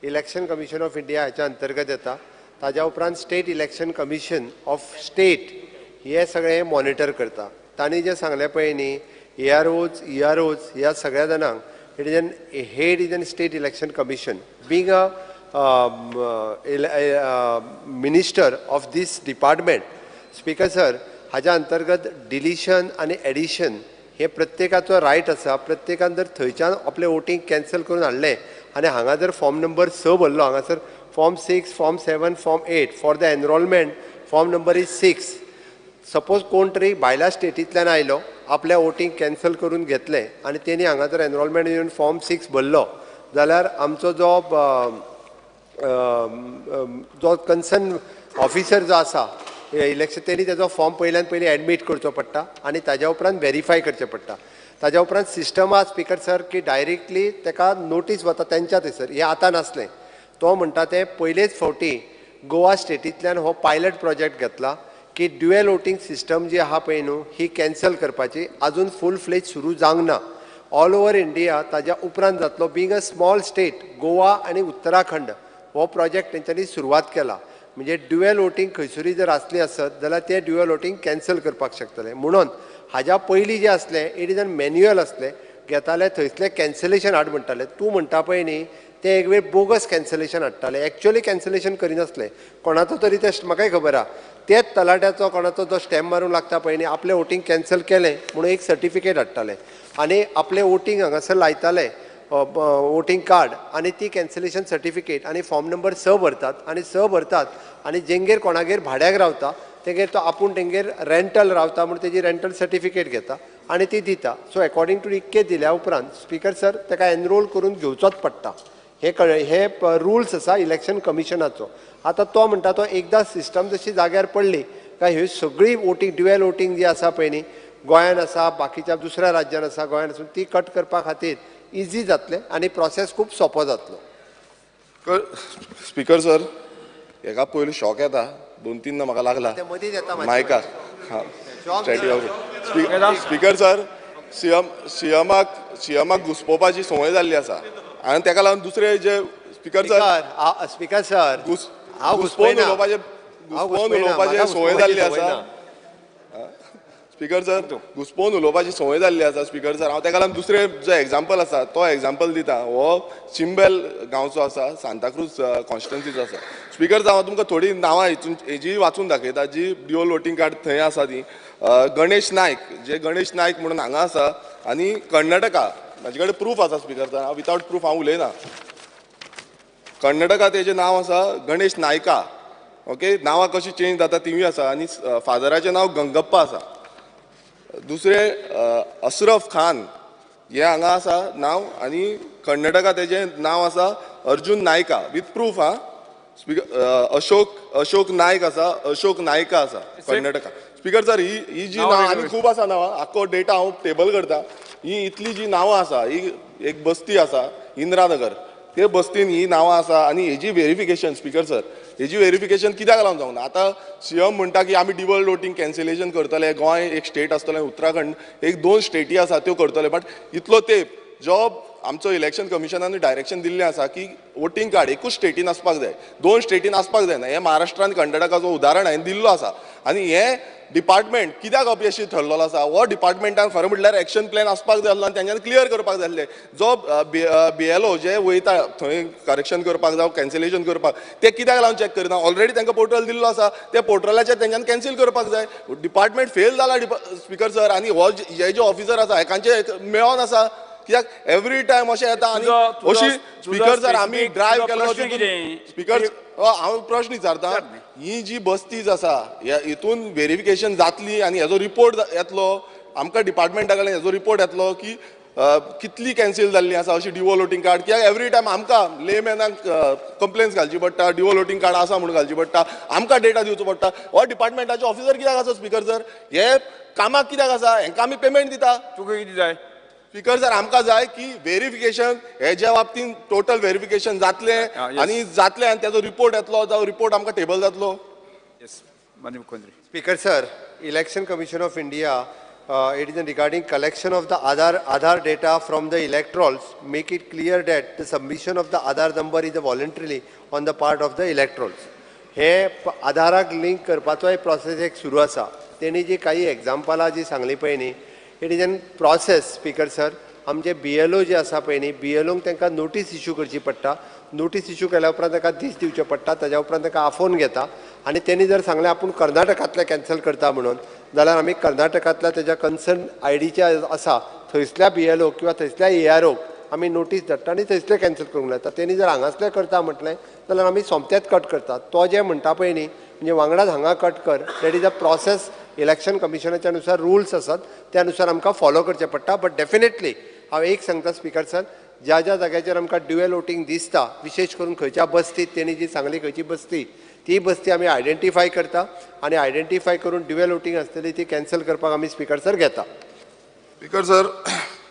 इलेक्शन कमिशन ऑफ इंडिया हाच्या अंतर्गत येता, ताज्या उपरांत state election commission of state हे सगळें मॉनिटर करता. तांणी जें सांगलें पळय न्ही AROs EROs ह्या सगळ्या जाणांक, it is an head is an state election commission being a minister of this department. Speaker sir, हाज्या अंतर्गत डिलिशन आनी एडिशन हे प्रत्येकाचो रायट आसा. प्रत्येकान जर थंयच्यान आपलें वोटींग कॅन्सल करून हाडलें आनी हांगा जर फॉर्म नंबर 6 भरलो, हांगासर form 6, form 7, form 8 for the enrolment form number is 6. Suppose कोण तरी भायल्या स्टेटींतल्यान आयलो, आपल्या वोटींग कॅन्सल करून घेतलें आनी तेणी हांगा जर एनरोलमेंट येवन फॉर्म 6 भरलो जाल्यार आमचो जो जो कन्सर्न ऑफिसर जो आसा इलेक्शन, तेणी तेजो फॉर्म पयल्यान पयलीं एडमीट करचो पडटा आनी ताज्या उपरांत वेरीफाय करचें पडटा. ताज्या उपरांत सिस्टम आसा स्पीकर सर की डायरेक्टली ताका नोटीस वता तेंच्या थंयसर. हें आतां नासलें, तो म्हणटा तें पयलेच फावटी गोवा स्टेटींतल्यान हो पायलट प्रोजेक्ट घेतला की ड्युएल वोटींग सिस्टम जी आहा पळय न्हू ही कॅन्सल करपाची, आजून फूल फ्लेज सुरू जावंक ना. ऑल ओवर इंडिया ताज्या उपरांत जातलो. Being a small state Goa आनी उत्तराखंड हो प्रोजेक्ट तेंच्यांनी सुरवात केला. म्हणजे ड्युएल वोटींग खंयसरूय जर आसली आसत जाल्यार ते ड्युएल वोटींग कॅन्सल करपाक शकतले. म्हणून हाज्या पयलीं जें आसलें it is an manual आसलें, घेताले थंयसलें कॅन्सलेशन हाड म्हणटाले. तूं म्हणटा पळय न्ही ते एक वेळ बोगस कॅन्सलेशन हाडटाले, एक्चुअली कॅन्सलेशन करिनासले. कोणाचो तरी ते म्हाकाय खबर आहा, तेच तलाट्याचो कोणाचो जो स्टॅम्प मारूंक लागता पळय न्ही, आपलें वोटींग कॅन्सल केलें म्हणून एक सर्टिफिकेट हाडटाले आनी आपलें वोटींग हांगासर लायताले वोटींग कार्ड आनी ती कॅन्सलेशन सर्टिफिकेट आनी फॉर्म नंबर 6 भरतात आनी 6 भरतात आनी जेंगेर कोणागेर भाड्याक रावता तेगेर तो आपूण तेंगेर रेंटल रावता म्हूण तेजी रेंटल सर्टिफिकेट घेता आनी ती दिता. सो एकॉर्डिंग टू इतकें दिल्या उपरांत स्पीकर सर ताका एनरोल करून घेवचोच पडटा. हे हे रुल्स आसा इलेक्शन कमिशनाचो. आतां तो म्हणटा तो एकदां सिस्टम जशी जाग्यार पडली काय ह्यो सगळी वोटींग ड्युएल वोटींग जी आसा पळय न्ही गोंयान आसा, बाकीच्या दुसऱ्या राज्यान आसा, गोंयान आसून ती कट करपा खातीर इजी जातलें आनी प्रोसेस खूब सोंपो जातलो. स्पीकर सर, हेका पयलू शॉक येता, दोन तीन म्हाका लागला मायकार. स्पीकर सर, सीएमाक सीएमाक घुसपोवपाची संवय जाल्ली आसा आनी तेका लागून दुसरे जे स्पीकर सर, स्पीकर सर घुसपोवन उलोवपाचे संवय जाल्ली आसा. स्पीकर सर, घुसपोवन उलोवपाची संवय जाल्ली आसा. स्पीकर सर, हांव तेका लागून दुसरे जो एग्जाम्पल आसा तो एग्जाम्पल दिता. हो चिंबेल गांवचो आसा, सांताक्रूज कॉन्स्टिट्युन्सीचो आसा. स्पीकर सर, हांव तुमकां थोडीं नांवां हेजी वाचून दाखयता जी ड्युअल वोटींग कार्ड थंय आसा ती. गणेश नायक, जे गणेश नायक म्हणून हांगा आसा आनी कर्नाटका, म्हाजे कडेन प्रूफ आसा स्पीकर सर, हांव विदावट प्रूफ हांव उलयना. कर्नाटका तेजें नांव आसा गणेश नायका, ओके. नांवां कशी चेंज जाता तिवूय आसा आनी फादराचें नांव गंगप्पा आसा. दुसरें अशरफ खान हे हांगा आसा नांव आनी कर्नाटका तेजें नांव आसा अर्जुन नायका विथ प्रूफ. हा स्पीकर, अशोक नायक आसा, अशोक नायका आसा कर्नाटका. स्पीकर सर, ही जी नांवां आनी खूब आसा नांवां, आख्खो डेटा हांव टेबल करता. ही इतली जी नांवां आसा, ही एक बस्ती आसा इंदिरानगर, ते बस्तीन ही नांवां आसा आनी हेजी वेरिफिकेशन स्पीकर सर, हेजी वेरिफिकेशन कित्याक लागून जावंक ना? आतां सीएम म्हणटा की आमी ड्युअल वोटींग कॅन्सलेशन करतले, गोंय एक स्टेट आसतलें, उत्तराखंड एक दोन स्टेटी आसा त्यो करतले. बट इतलो तेंप जो आमचो इलेक्शन कमिशनान डायरेक्शन दिल्लें आसा की वोटींग कार्ड एकूच स्टेटीन आसपाक जाय, दोन स्टेटीन आसपाक जायना. हें महाराष्ट्रान कर्नाटकाचो उदाहरण हांवें दिल्लो आसा आनी हें डिपार्टमेंट कित्याक अपयशी ठरलेलो आसा? हो डिपार्टमेंटान खरें म्हटल्यार एक्शन प्लॅन आसपाक जाय आसलो आनी तेंच्यांनी क्लियर करपाक जाय आसलें. जो बीएलओ जे वयता थंय करेक्शन करपाक जावं कॅन्सलेशन करपाक, ते कित्याक लागून चॅक करना? ऑलरेडी तांकां पोर्टल दिल्लो आसा, त्या पोर्टलाचेर तेंच्यांनी कॅन्सील करपाक जाय. डिपार्टमेंट फेल जाला स्पीकर सर. आनी हो हे जे ऑफिसर आसा हेकांचे मेळोन आसा, कित्याक एवरी टायम अशें येता आनी अशी स्पीकर सर आमी ड्रायव्ह केलो. स्पीकर, हांव प्रश्न विचारता, ही जी बस्तीज आसा हितून वेरिफिकेशन जातली आनी हेजो रिपोर्ट येतलो आमकां डिपार्टमेंटा कडल्यान, हेजो रिपोर्ट येतलो की कितली कॅन्सील जाल्ली आसा अशी ड्युअल वोटींग कार्ड. कित्याक एवरी टायम आमकां लेमॅनाक कंप्लेन्स घालची पडटा, ड्युअल वोटींग कार्ड आसा म्हणून घालची पडटा, आमकां डेटा दिवचो पडटा. हो डिपार्टमेंटाचे ऑफिसर कित्याक आसा स्पीकर सर? हे कामाक कित्याक आसा? हेंकां आमी पेमेंट दिता. तुका कितें जाय स्पीकर सर? आमकां जाय की वेरिफिकेशन हेज्या बाबतीन टोटल वेरिफिकेशन जातलें आनी जातलें आनी तेजो रिपोर्ट येतलो, जावं रिपोर्ट आमकां टेबल जातलो. माननीय मुख्यमंत्री. Speaker sir, Election Commission of India, it is regarding collection of the Aadhaar data from the electorals, make it clear that the submission of the Aadhaar number is voluntarily on the part of the electorals. हे आधाराक लिंक करपाचोय प्रोसेस एक सुरू आसा. तेणी जी काही एग्जाम्पलां जी सांगली पळय न्ही, it is an process. Speaker sir, आमचे बीएलओ जे आसा पळय न्ही, बीएलओंक तांकां नोटीस इश्यू करची पडटा. नोटीस इश्यू केल्या उपरांत ताका दीस दिवचे पडटा, ताज्या उपरांत ताका आफोवन घेता आनी तेणी जर सांगलें आपूण कर्नाटकांतलें कॅन्सल करता म्हणून, जाल्यार आमी कर्नाटकांतल्या तेज्या कन्सर्न आयडीचे आसा थंयसल्या बीएलओ किंवा थंयसल्या एआरओक आमी नोटीस धाडटा आनी थंयसलें कॅन्सल करूंक लायता. तेणी जर हांगासलें करता म्हटलें जाल्यार आमी सोमतेच कट करता. तो जें म्हणटा पळय न्ही, म्हणजे वांगडाच हांगा कट कर, that is a process. Election कमिशनाच्या नुसार रुल्स आसात, त्या नुसार आमकां फॉलो करचें पडटा. बट डेफिनेटली हांव एक सांगता स्पीकर सर, ज्या ज्या जाग्याचेर आमकां ड्युअल वोटींग दिसता, विशेश करून खंयच्या बस्तीत तेणी जी सांगली खंयची बस्ती, ती बस्ती आमी आयडेंटिफाय करता आनी आयडेंटिफाय करून ड्युअल वोटींग आसतली ती कॅन्सल करपाक आमी स्पीकर सर घेता. स्पीकर सर,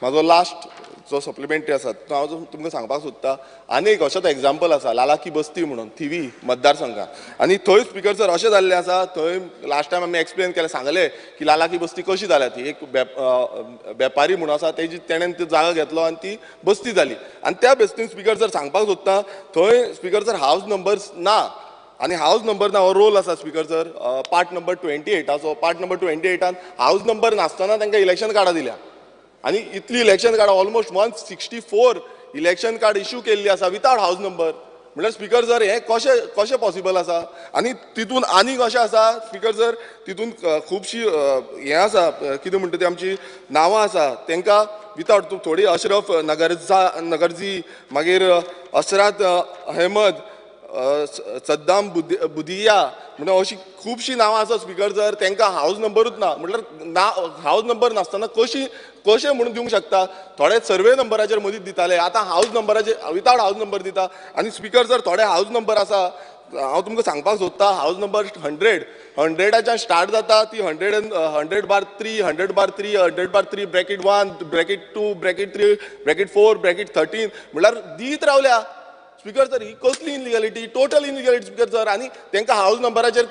म्हाजो लास्ट जो सप्लिमेंटरी आसा तो हांव तुमकां सांगपाक सोदता. आनी एक अशेंच एग्जाम्पल आसा, लालाकी बस्ती म्हणून थिवी मतदारसंघात, आनी थंय स्पीकर सर अशें जाल्लें आसा, थंय लास्ट टायम आमी एक्सप्लेन केलें, सांगलें की लालाकी बस्ती कशी जाल्या ती, एक वेपारी म्हणून आसा तेजी तेणेन ती जागा घेतलो आनी ती बस्ती जाली. आनी त्या बस्तीन स्पीकर सर सांगपाक सोदता, थंय स्पीकर सर हावज नंबर्स ना आनी हावज नंबर ना हो रोल आसा स्पीकर सर, पार्ट नंबर 28आचो. पार्ट नंबर 28आन हावज नंबर नासतना तांकां इलेक्शन कार्डां दिल्या आनी इतली election card almost 164 election card issue केल्ली आसा विदावट हावज नंबर. म्हणल्यार स्पीकर सर हें कशें कशें पॉसिबल आसा? आनी तितून आनीक अशें आसा स्पीकर सर, तितून खुबशी हें आसा, कितें म्हणटा ती आमची नांवां आसा तांकां विदावट थोडी अशरफ नगरजी, मागीर असरात अहमद, सद्दाम बुदिया म्हणून अशी खुबशीं नांवां आसा स्पीकर सर, तांकां हावज नंबरूच ना. म्हटल्यार ना हावज नंबर नासतना कशी कशें म्हणून दिवंक शकता? थोडे सर्वे नंबराचेर मदींच दिताले, आतां हावज नंबराचेर विदावट हावज नंबर दिता. आनी स्पीकर सर थोडे हावज नंबर आसा, हांव तुमकां सांगपाक सोदता, हावज नंबर 100 स्टार्ट जाता ती 100 100/3 100/3 100/3 bracket 1 bracket 2 bracket 3 bracket 4 bracket 13 म्हणल्यार दीत रावल्या. स्पीकर सर, ही कसली illegality? Total illegality speaker sir. आनी तांकां हावज नंबराचेर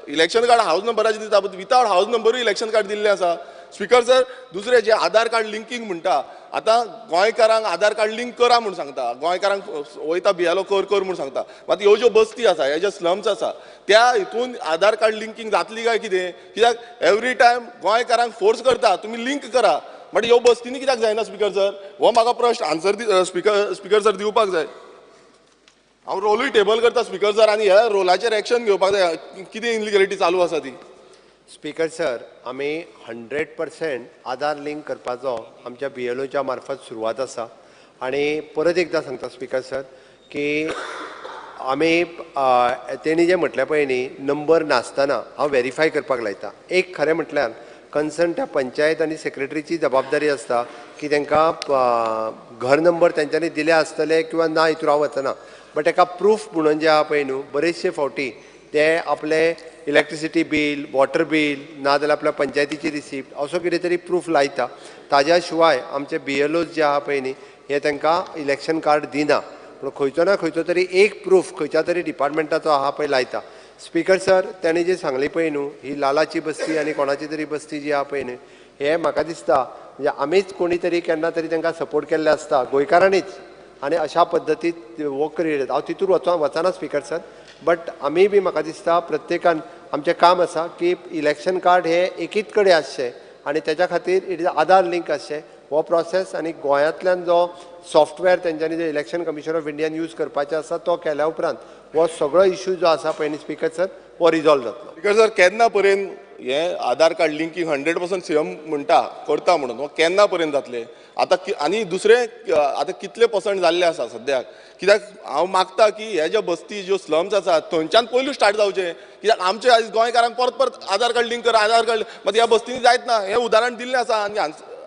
इलेक्शन कार्ड हावज नंबराचेर दिता, बट वितावट हावज नंबरूय इलेक्शन कार्ड दिल्लें आसा. स्पीकर सर, दुसरें जे आधार कार्ड लिंकींग म्हणटा, आतां गोंयकारांक आधार कार्ड लिंक करा म्हूण सांगता, गोंयकारांक वयता बियालो कर कर म्हूण सांगता. मात ह्यो ज्यो बस्ती आसा, ह्यो ज्यो स्लम्स आसा, त्या हितून आधार कार्ड लिंकींग जातली काय कितें? कित्याक एवरी टायम गोंयकारांक फोर्स करता तुमी लिंक करा, बट ह्यो बस्तींनी कित्याक जायना स्पीकर सर? हो म्हाका प्रश्न आन्सर स्पीकर सर दिवपाक जाय. हांव रोलूय टेबल करता स्पीकर सर, आनी ह्या रोलाचेर एक्शन घेवपाक जाय, कितें इनलिगॅलिटी चालू आसा ती. स्पीकर सर, आमी 100% आधार लिंक करपाचो आमच्या BLOच्या मार्फत सुरवात आसा. आनी परत एकदां सांगता स्पीकर सर की आमी तेणी जें म्हटलें पळय न्ही, नंबर नासतना हांव वेरीफाय करपाक लायता. एक खरें म्हटल्यार कन्सर्न त्या पंचायत आनी सेक्रेटरीची जबाबदारी आसता की तांकां घर नंबर तेंच्यांनी दिले आसतले किंवा ना हितूर हांव वचना, बट एका प्रूफ म्हणून जे आहा पळय न्हू, बरेचशे फावटी ते आपले इलेक्ट्रिसिटी बील, वॉटर बील, ना जाल्यार आपल्या पंचायतीची रिसिप्ट असो कितें तरी प्रूफ लायता. ताज्या शिवाय आमचे BLOs जे आहा पळय न्ही, हे तांकां इलेक्शन कार्ड दिना, पूण खंयचो ना खंयचो तरी एक प्रूफ खंयच्या तरी डिपार्टमेंटाचो आहा पळय लायता. स्पीकर सर, ताणें जी सांगली पळय न्हू, ही लालाची बस्ती आनी कोणाची तरी बस्ती जी आहा पळय न्हू, हे म्हाका दिसता म्हणजे आमीच कोणी तरी केन्ना तरी तांकां सपोर्ट केल्ले आसता गोंयकारांनीच, आनी अशा पद्दतीत वो क्रिएट. हांव तितूर वचना स्पीकर सर, बट आमी बी म्हाका दिसता प्रत्येकान आमचें काम आसा की इलेक्शन कार्ड हे एकीच कडेन आसचें आनी तेच्या खातीर it is Aadhaar link आसचें हो प्रोसेस. आनी गोंयांतल्यान जो सॉफ्टवेअर तेंच्यांनी जो इलेक्शन कमिशन ऑफ इंडियान यूज करपाचें आसा तो केल्या उपरांत हो सगळो इशू जो आसा पळय न्ही स्पीकर सर, हो रिजॉल्व जातलो. स्पीकर सर, केन्ना पर्यंत हें आधार कार्ड लिंकींग 100% CM म्हणटा करता म्हणून, हो केन्ना पर्यंत जातलें आतां? आनी दुसरें आतां कितले पर्संट जाल्ले आसा सद्याक? कित्याक हांव मागता की हे ज्यो बस्ती ज्यो स्लम्स आसा थंयच्यान पयलू स्टार्ट जावचें, कित्याक आमचे आयज गोंयकारांक परत परत आधार कार्ड लिंक कर, आधार कार्ड, मात ह्या बस्तींनी जायत ना. हें उदाहरण दिल्लें आसा आनी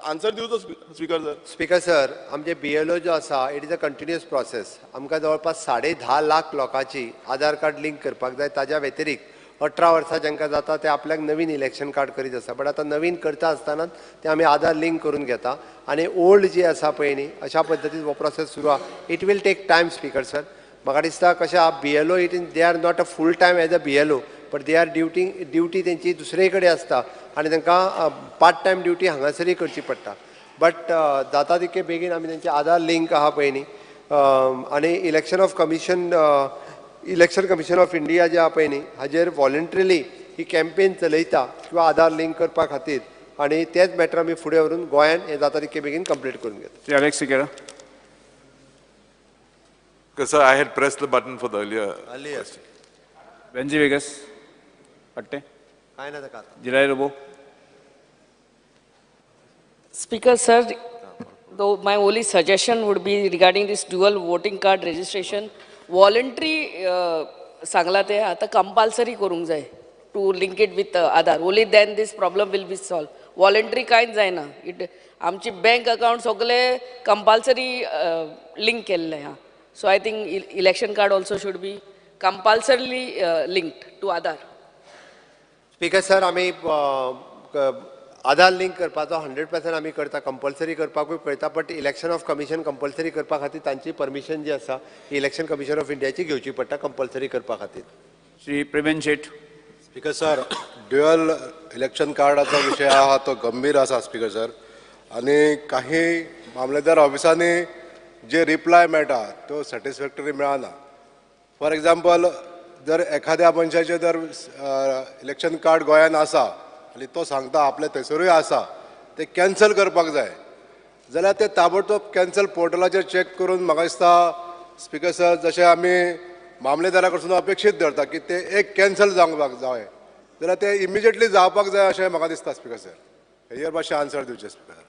आन्सर दिवचो स्पीकर सर. स्पीकर सर, आमचे BLO जो आसा it is a continuous process. आमकां जवळपास 10.5 लाख लोकांची आधार कार्ड लिंक करपाक जाय. ताज्या व्यतिरिक्त 18 वर्सां जांकां जाता ते आपल्याक नवीन इलेक्शन कार्ड करीत आसा, बट आतां नवीन करता आसतनाच ते आमी आधार लिंक करून घेता आनी ओल्ड जी आसा पळय न्ही, अशा पद्दतीन हो प्रोसेस सुरू आसा. It will take time speaker sir. म्हाका दिसता कशें आहा, BLO it in they are not a full time as a BLO, but they are duty तेंची दुसरे कडेन आसता आनी तांकां पार्ट टायम ड्युटी हांगासरूय करची पडटा. बट जाता तितके बेगीन आमी तेंचे आधार लिंक आहा पळय न्ही, आनी इलेक्शन कमिशन ऑफ इंडिया जे आहा पळय न्ही, हाजेर वॉलंटरीली ही कॅम्पेन चलयता किंवा आधार लिंक करपा खातीर, आनी तेच मॅटर आमी फुडें व्हरून गोंयान हें जाता तितके बेगीन कंप्लीट करून घेता. Shri Alex Sequeira. Sir, I had pressed the button for the earlier question. Venzy Viegas. Atte. काय ना ताका. Julai Lobo. Speaker sir, though my only suggestion would be regarding this dual voting card registration, voluntary सांगला ते आता कंपल्सरी करूंक जाय to link it with Aadhaar. Only then this problem will be solve. Voluntary कांयच जायना. It आमची बँक अकावंट सगळे कंपल्सरी लिंक केल्ले आहा. So I think election card also should be compulsorily linked to Aadhaar. Speaker sir, आमी आधार लिंक करपाचो 100% आमी करता, कंपल्सरी करपाकूय पळयता, but election of commission compulsory करपा खातीर तांची परमिशन जी आसा इलेक्शन कमिशन ऑफ इंडियाची घेवची पडटा कंपल्सरी करपा खातीर. Shri Preben Shet. Speaker sir, dual election कार्डाचो विशय आहा तो गंभीर आसा स्पीकर सर, आनी काही मामलेदार ऑफिसांनी जे रिप्लाय मेळटा तो सॅटिस्फॅक्टरी मेळना. फॉर एग्जाम्पल, जर एखाद्या मनशाचें जर इलेक्शन कार्ड गोंयान आसा आनी तो सांगता आपल्या थंयसरूय आसा, ते कॅन्सल करपाक जाय जाल्यार ते ताबडतोब कॅन्सल पोर्टलाचेर चॅक करून म्हाका दिसता स्पीकर सर, जशें आमी मामलेदारा कडसून अपेक्षीत धरता की ते एक कॅन्सल जावपाक जाय जाल्यार ते इमिजिएटली जावपाक जाय अशें म्हाका दिसता स्पीकर सर. हेजेर मातशें आन्सर दिवचें स्पीकर सर.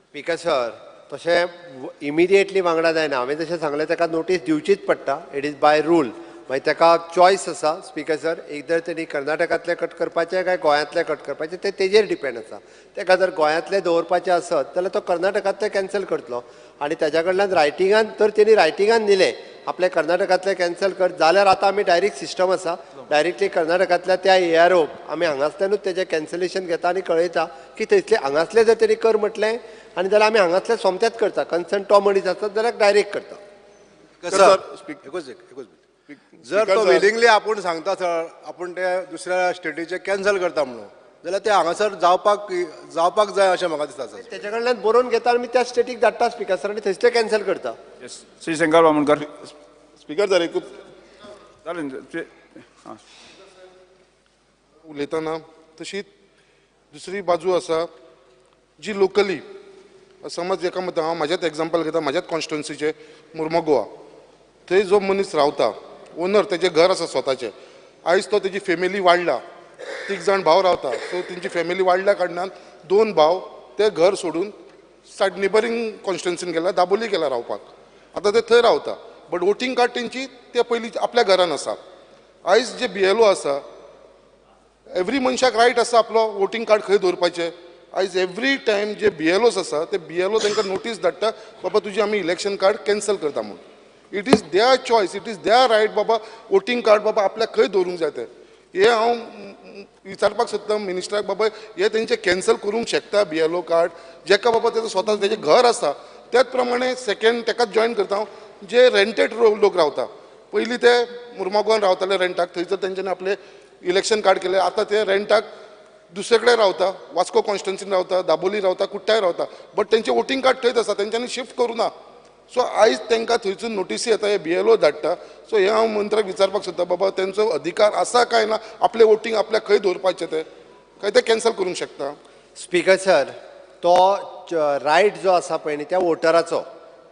स्पीकर सर, तशें इमिडिएटली वांगडा जायना. हांवें जशें सांगलें ताका नोटीस दिवचीच पडटा, it is by rule. मागीर ताका चॉयस आसा स्पीकर सर, एक जर तेणी कर्नाटकांतलें कट करपाचें काय गोंयांतलें कट करपाचें तें तेजेर डिपेंड आसा. ताका जर गोंयांतलें दवरपाचें आसत जाल्यार तो कर्नाटकांतलें कॅन्सल करतलो आनी ताज्या कडल्यान रायटिंगान तर तेणी रायटिंगान दिलें आपलें कर्नाटकांतलें कॅन्सल कर जाल्यार आतां आमी डायरेक्ट सिस्टम आसा, डायरेक्टली कर्नाटकांतल्या त्या ARO आमी हांगासल्यानूच तेजें कॅन्सलेशन घेता आनी कळयता की थंयसले हांगासले जर तेणी कर म्हटलें आनी जाल्यार आमी हांगासले सोमतेच करता. कन्सर्न तो मनीस आसत जाल्यार डायरेक्ट करता. सर, एकूच जर तो विलिंगली आपूण सांगता सर, आपूण ते दुसऱ्या स्टेटीचे कॅन्सल करता म्हणून, जाल्यार ते हांगासर जावपाक जावपाक जाय अशें म्हाका दिसता सर. तेच्या कडल्यान बरोवन घेता आनी त्या स्टेटीक धाडटा स्पीकर सर, आनी थंयच ते कॅन्सल करता. श्री शंकर बामणकर. स्पीकर सर, एकूच चालेल. उलयतना तशीच दुसरी बाजू आसा जी लोकली समज एका मत हांव म्हाज्याच एग्जाम्पल घेता, म्हाज्याच कॉन्स्टिट्युन्सीचे मुर्मो गोवा, थंय जो मनीस रावता ओनर, तेजें घर आसा स्वताचें, आयज तो तेजी फॅमिली वाडला, 3 जाण भाव रावता, सो तेंची फॅमिली वाडल्या कारणान 2 भाव ते घर सोडून सायड नेबरींग कॉन्स्टिट्युन्सीन गेला, दाबोली गेला रावपाक, आतां ते थंय रावता, बट वोटींग कार्ड तेंची ते पयलीं आपल्या घरान आसा. आयज जे BLO आसा, एवरी मनशाक रायट आसा आपलो वोटींग कार्ड खंय दवरपाचें. आयज एवरी टायम जे BLOs आसा ते BLO तांकां नोटीस धाडटा, बाबा तुजी आमी इलेक्शन कार्ड कॅन्सल करता म्हूण. It is their choice, it is their right बाबा वोटींग कार्ड बाबा आपल्याक खंय दवरूंक जाय तें. हें हांव विचारपाक सोदता मिनिस्टराक, बाबा हे तेंचे कॅन्सल करूंक शकता BLO card, जेका बाबा तेजो स्वता तेजें घर आसा. त्याच प्रमाणे सेकेंड तेकाच जॉयन करता हांव, जे रेंटेड लोक रावता, पयलीं ते मुर्मोगांवान रावताले रेंटाक, थंयसर तेंच्यांनी आपलें इलेक्शन कार्ड केलें, आतां ते रेंटाक दुसरे कडेन रावता, वास्को कॉन्स्टिट्युन्सीन रावता, दाबोली रावता, कुट्टाय रावता, बट तेंचें वोटींग कार्ड थंयच आसा, तेंच्यांनी शिफ्ट करूं ना. सो आयज तांकां थंयसून नोटीसी येता, हे BLO धाडटा. सो हें हांव मंत्र्याक विचारपाक सोदता, बाबा तेंचो अधिकार आसा काय ना आपलें वोटींग आपल्याक खंय दवरपाचें तें, काय ते कॅन्सल करूंक शकता. स्पीकर सर, तो रायट जो आसा पळय न्ही त्या वोटराचो,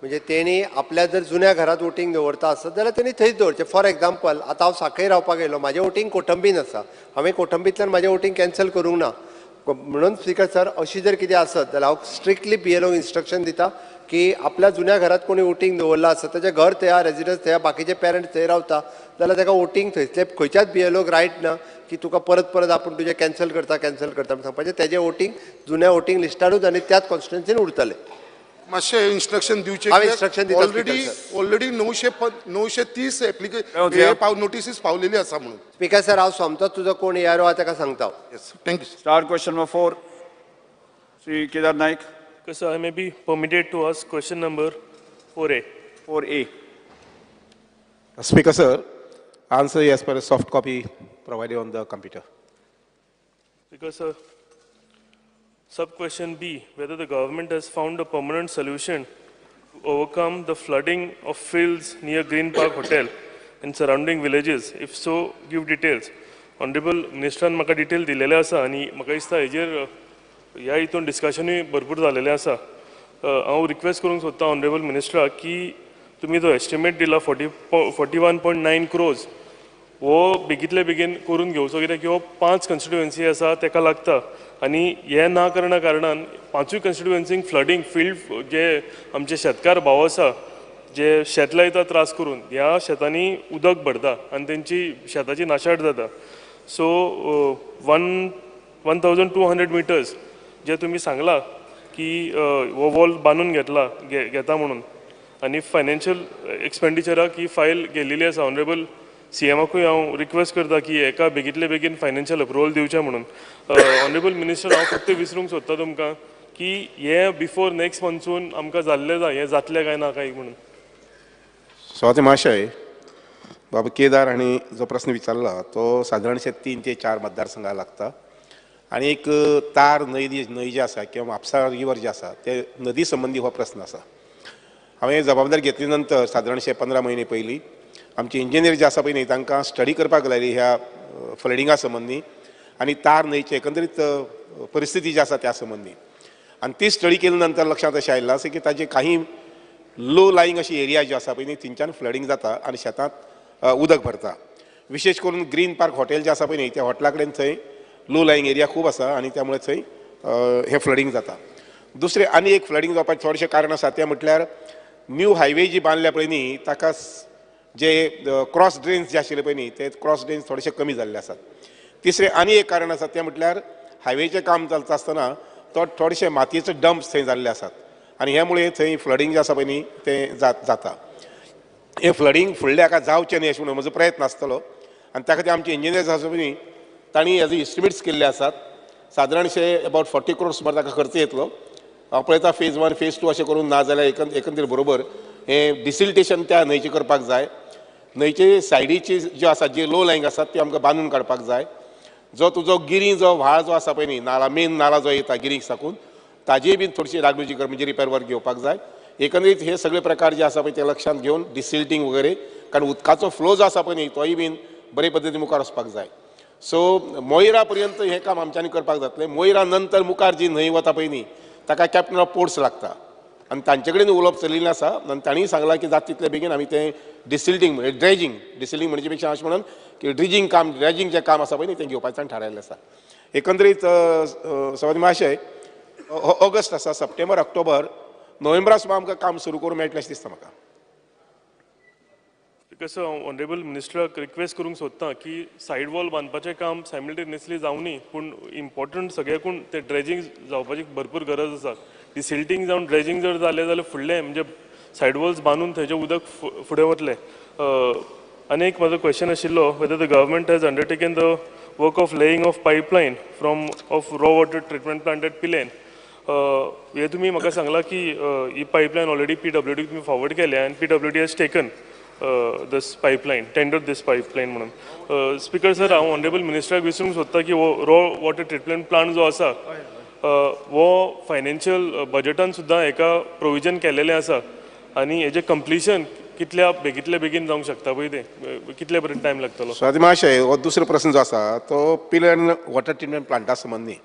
म्हणजे तेणी आपल्या जर जुन्या घरात वोटींग दवरता आसत जाल्यार तेणी थंयच दवरचें. फॉर एग्जाम्पल, आतां हांव साखळी रावपाक येयलो, म्हाजें वोटींग कोटंबीन आसा, हांवें कोटंबींतल्यान म्हाजें वोटींग कॅन्सल करूंक ना. म्हणून स्पीकर सर, अशी जर कितें आसत जाल्यार हांव स्ट्रिक्टली BLO instruction दिता की आपल्या जुन्या घरात कोणी वोटींग दवरलां आसत, ताचें घर थंय आहा, रेजिडन्स थंय आहा, बाकीचे पेरंट्स थंय रावता, जाल्यार ताका वोटींग थंयसले खंयच्याच BLOक रायट ना की तुका परत परत आपूण तुजें कॅन्सल करता कॅन्सल करता म्हूण सांगपाचें. तेजें वोटींग जुन्या वोटींग लिस्टारूच आनी त्याच कॉन्स्टिट्युन्सीन उरतलें. मातशें इन्स्ट्रक्शन दिवचें. ऑलरेडी ऑलरेडी 930 एप्लिकेशन नोटीसीस पावलेली आसा म्हणून. स्पीकर सर, हांव सोमतोच तुजो कोण ARO आहा ताका सांगता. Thank you. Star question number 4, Shri Kedar Naik. Sir, I may be permitted to ask question number 4A. 4A. Speaker sir, answer as per soft copy provided on the computer. Speaker sir, sub question B, whether the government has found a permanent solution to overcome the flooding of fields near Green Park Hotel and surrounding villages. If so, give details. Honorable Minister, म्हाका डिटेल दिलेले आसा आनी म्हाका दिसता हेजेर ह्या हितून डिस्कशनूय भरपूर जालेलें आसा. हांव रिक्वेस्ट करूंक सोदता ऑनरेबल मिनिस्टराक की तुमी जो एस्टिमेट दिला 41.9 crores हो बेगींतले बेगीन करून घेवचो, कित्याक ह्यो 5 कॉन्स्टिट्युएन्सी आसा ताका लागता आनी हें ना करण्या कारणान 5ूय कॉन्स्टिट्युएन्सींक फ्लडींग फिल्ड जे आमचे शेतकार भाव आसा जे शेत लायता त्रास करून ह्या शेतांनी उदक भरता आनी तेंची शेताची नाशाट जाता. सो 1200 मिटर्स जे तुमी सांगला की हो वॉल बांदून घेतला घेता म्हणून आनी फायनान्शियल एक्सपेंडिचराक ही फायल गेलेली आसा. ऑनरेबल CMाकूय हांव रिक्वेस्ट करता की हेका बेगींतले बेगीन फायनान्शियल अप्रुवल दिवचें म्हणून. ऑनरेबल मिनिस्टर, हांव फक्त विसरूंक सोदता तुमकां की हें बिफोर नेक्स्ट मॉन्सून आमकां जाल्लें जाय, हें जातलें काय ना काय म्हणून. सभापती महाशय, बाबा केदार हांणी जो प्रस्न विचारला तो सादारणशे 3 ते 4 मतदारसंघाक लागता आनी एक तार न्हंय जी आसा किंवा म्हापसा रिवर जी आसा ते नदी संबंदी हो प्रस्न आसा. हांवें जबाबदारी घेतली नंतर सादारणशे 15 म्हयने पयलीं आमचे इंजिनियर जे आसा पळय न्ही तांकां स्टडी करपाक लायली ह्या फ्लडिंगा संबंदी आनी तार न्हंयची एकंदरीत परिस्थिती जी आसा त्या संबंदी. आनी ती स्टडी केल्या नंतर लक्षांत अशें आयिल्लें आसा की ताजे काही लो लायिंग अशी एरिया जी आसा पळय न्ही थंयच्यान फ्लडींग जाता आनी शेतांत उदक भरता. विशेश करून ग्रीन पार्क हॉटेल जें आसा पळय न्ही त्या हॉटेला कडेन थंय लो लायिंग एरिया खूब आसा आनी त्यामुळे थंय हें फ्लडींग जाता. दुसरें आनी एक फ्लडींग जावपाचें थोडेशें कारण आसा तें म्हटल्यार न्यू हायवे जी बांदल्या पळय न्ही ताका जे क्रॉस ड्रेन्स जे आशिल्ले पळय न्ही ते क्रॉस ड्रेन्स थोडेशे कमी जाल्ले आसात. तिसरें आनी एक कारण आसा तें म्हटल्यार हायवेचें काम चलता आसतना तो थोडेशे मातयेचो डम्प्स थंय जाल्ले आसात आनी ह्या मुळे थंय फ्लडींग जें आसा पळय न्ही तें जाता. हें फ्लडींग फुडल्या हाका जावचें न्ही अशें म्हणून म्हजो प्रयत्न आसतलो आनी त्या खातीर आमचे इंजिनियर्स आसा पळय न्ही तांणी एज एस्टिमेट्स केल्ले आसात. सादारणशे अबावट 40 crores सुमार ताका खर्च येतलो. हांव पळयता फेज 1 फेज 2 अशें करून ना जाल्यार एकंदरीत बरोबर हें डिसिल्टेशन त्या न्हंयचें करपाक जाय. न्हंयचे सायडीची ज्यो आसा जे लो लायंग आसात ते आमकां बांदून काडपाक जाय. जो तुजो गिरी जो व्हाळ जो आसा पळय न्ही नाला मेन नाला जो येता गिरीक साकून ताजेय बीन थोडीशी डागडुजी कर म्हणजे रिपेर वर्क घेवपाक जाय. एकंदरीत हे सगळे प्रकार जे आसा पळय ते लक्षांत घेवन डिसिल्टींग वगैरे, कारण उदकाचो फ्लो जो आसा पळय न्ही तोय बीन बरे पद्दतीन मुखार वचपाक जाय. सो मोयरा पर्यंत हें काम आमच्यांनी करपाक जातलें. मोयरा नंतर मुखार जी न्हंय वता पळय न्ही ताका कॅप्टन ऑफ पोर्ट्स लागता आनी तांचे कडेन उलोवप चलिल्लें आसा आनी तांणी सांगलां की जाता तितले बेगीन आमी तें डिसिल्टींग म्हणजे ड्रेजींग, डिसिल्टींग म्हणचे पेक्षा अशें म्हणून की ड्रिजींग काम, ड्रेजींग जें काम आसा पळय न्ही तें घेवपाचें ताणें थारायल्लें आसा. एकंदरीत सभापती महाशय, ऑगस्ट आसा, सप्टेंबर, ऑक्टोबर, नोव्हेंबरा सुद्दां आमकां काम सुरू करूंक मेळटलें अशें दिसता म्हाका. कसो हांव ऑनरेबल मिनिस्टराक रिक्वेस्ट करूंक सोदतां की सायड वॉल बांदपाचें काम सायमल्टेनियसली जावनी, पूण इम्पॉर्टंट सगळ्याकून तें ड्रेजींग जावपाची भरपूर गरज आसा. डिसिल्टींग जावन ड्रेजींग जर जालें जाल्यार फुडलें म्हणजे सायड वॉल्स बांदून थंयचें उदक फुडें वतलें. आनी एक म्हाजो क्वेश्चन आशिल्लो, whether the government has undertaken the work of laying of pipeline from of raw water treatment plant at Pilerne. हें तुमी म्हाका सांगलां की ही पायपलायन ऑलरेडी PWD तुमी फॉवर्ड केल्या आनी PWD has taken this pipeline, tender this pipeline म्हणून. स्पीकर सर, हांव ऑनरेबल मिनिस्टराक विचारूंक सोदतां की हो रॉ वॉटर ट्रिटमेंट प्लांट जो आसा हो फायनान्शियल बजटान सुद्दां हेका प्रोविजन केलेलें आसा आनी हेजें कंप्लिशन कितल्या बेगींतल्या बेगीन जावंक शकता पळय तें, कितले पर्यंत टायम लागतलो? सभापती महाशय, हो दुसरो प्रस्न जो आसा तो पिलेर्न वॉटर ट्रिटमेंट प्लांटा संबंदी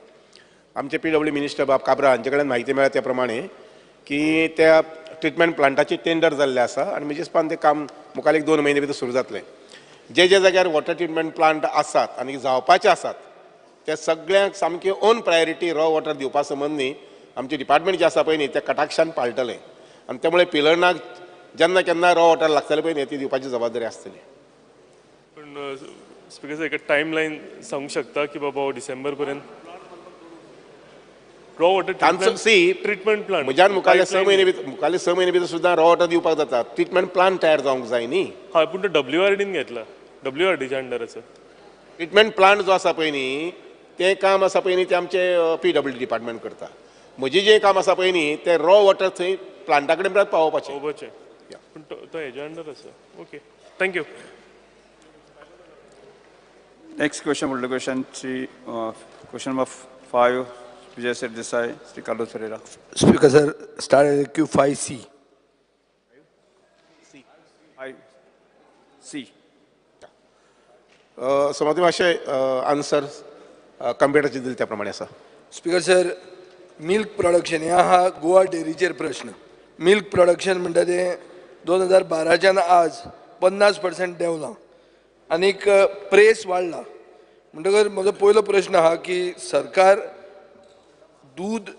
आमचे PW minister बाब काब्रा हांचे कडेन म्हायती मेळ्ळ्या त्या प्रमाणे की त्या ट्रिटमेंट प्लांटाची टेंडर जाल्लें आसा आनी म्हजे तें काम मुखार एक 2 म्हयने भितर सुरू जातलें. जे जे जाग्यार वॉटर ट्रिटमेंट प्लांट आसात आनी जावपाचे आसात त्या सगळ्यांक सामकी ओन प्रायोरिटी रॉ वॉटर दिवपा संबंदी आमचें डिपार्टमेंट जें आसा पळय न्ही तें कटाक्षान पाळटलें आनी त्यामुळे पिलर्नाक जेन्ना केन्ना रॉ वॉटर लागतलें पळय न्ही ती दिवपाची जबाबदारी आसतली. पूण स्पीकर एका टायम लायन सांगूंक शकता की बाबा डिसेंबर पर्यंत रॉ वॉटर ट्रिटमेंट प्लांट म्हज्यान मुखारले 6 म्हयने भितर, मुखारले 6 म्हयने भितर सुद्दां रॉ वॉटर दिवपाक जाता. ट्रिटमेंट प्लांट तयार जावंक जाय न्ही. हय, पूण तो WRDन घेतला, WRDच्या अंडर आसा. ट्रिटमेंट प्लांट जो आसा पळय न्ही तें काम आसा पळय न्ही तें आमचें PWD department करता. म्हजें जें काम आसा पळय न्ही तें रॉ वॉटर थंय प्लांटा कडेन परत पावोवपाचें. पावोवपाचें, पूण तो हेज्या अंडर आसा. Okay, thank you. Next question, multiple question, Shri question number 5, Vijay Sardesai, Shri Carlos Ferreira. Speaker sir, starred LAQ 5C. 5C. सभापती महाशय, आन्सर कम्प्युटराचेर दिले त्या प्रमाणे आसा. स्पीकर सर, मिल्क प्रोडक्शन हे आहा गोवा डेअरीचेर प्रश्न. मिल्क प्रोडक्शन म्हणटा तें 2012च्यान आज 50% देंवलां आनीक प्रेस वाडला. म्हणटकर म्हजो पयलो प्रश्न आहा की सरकार दूद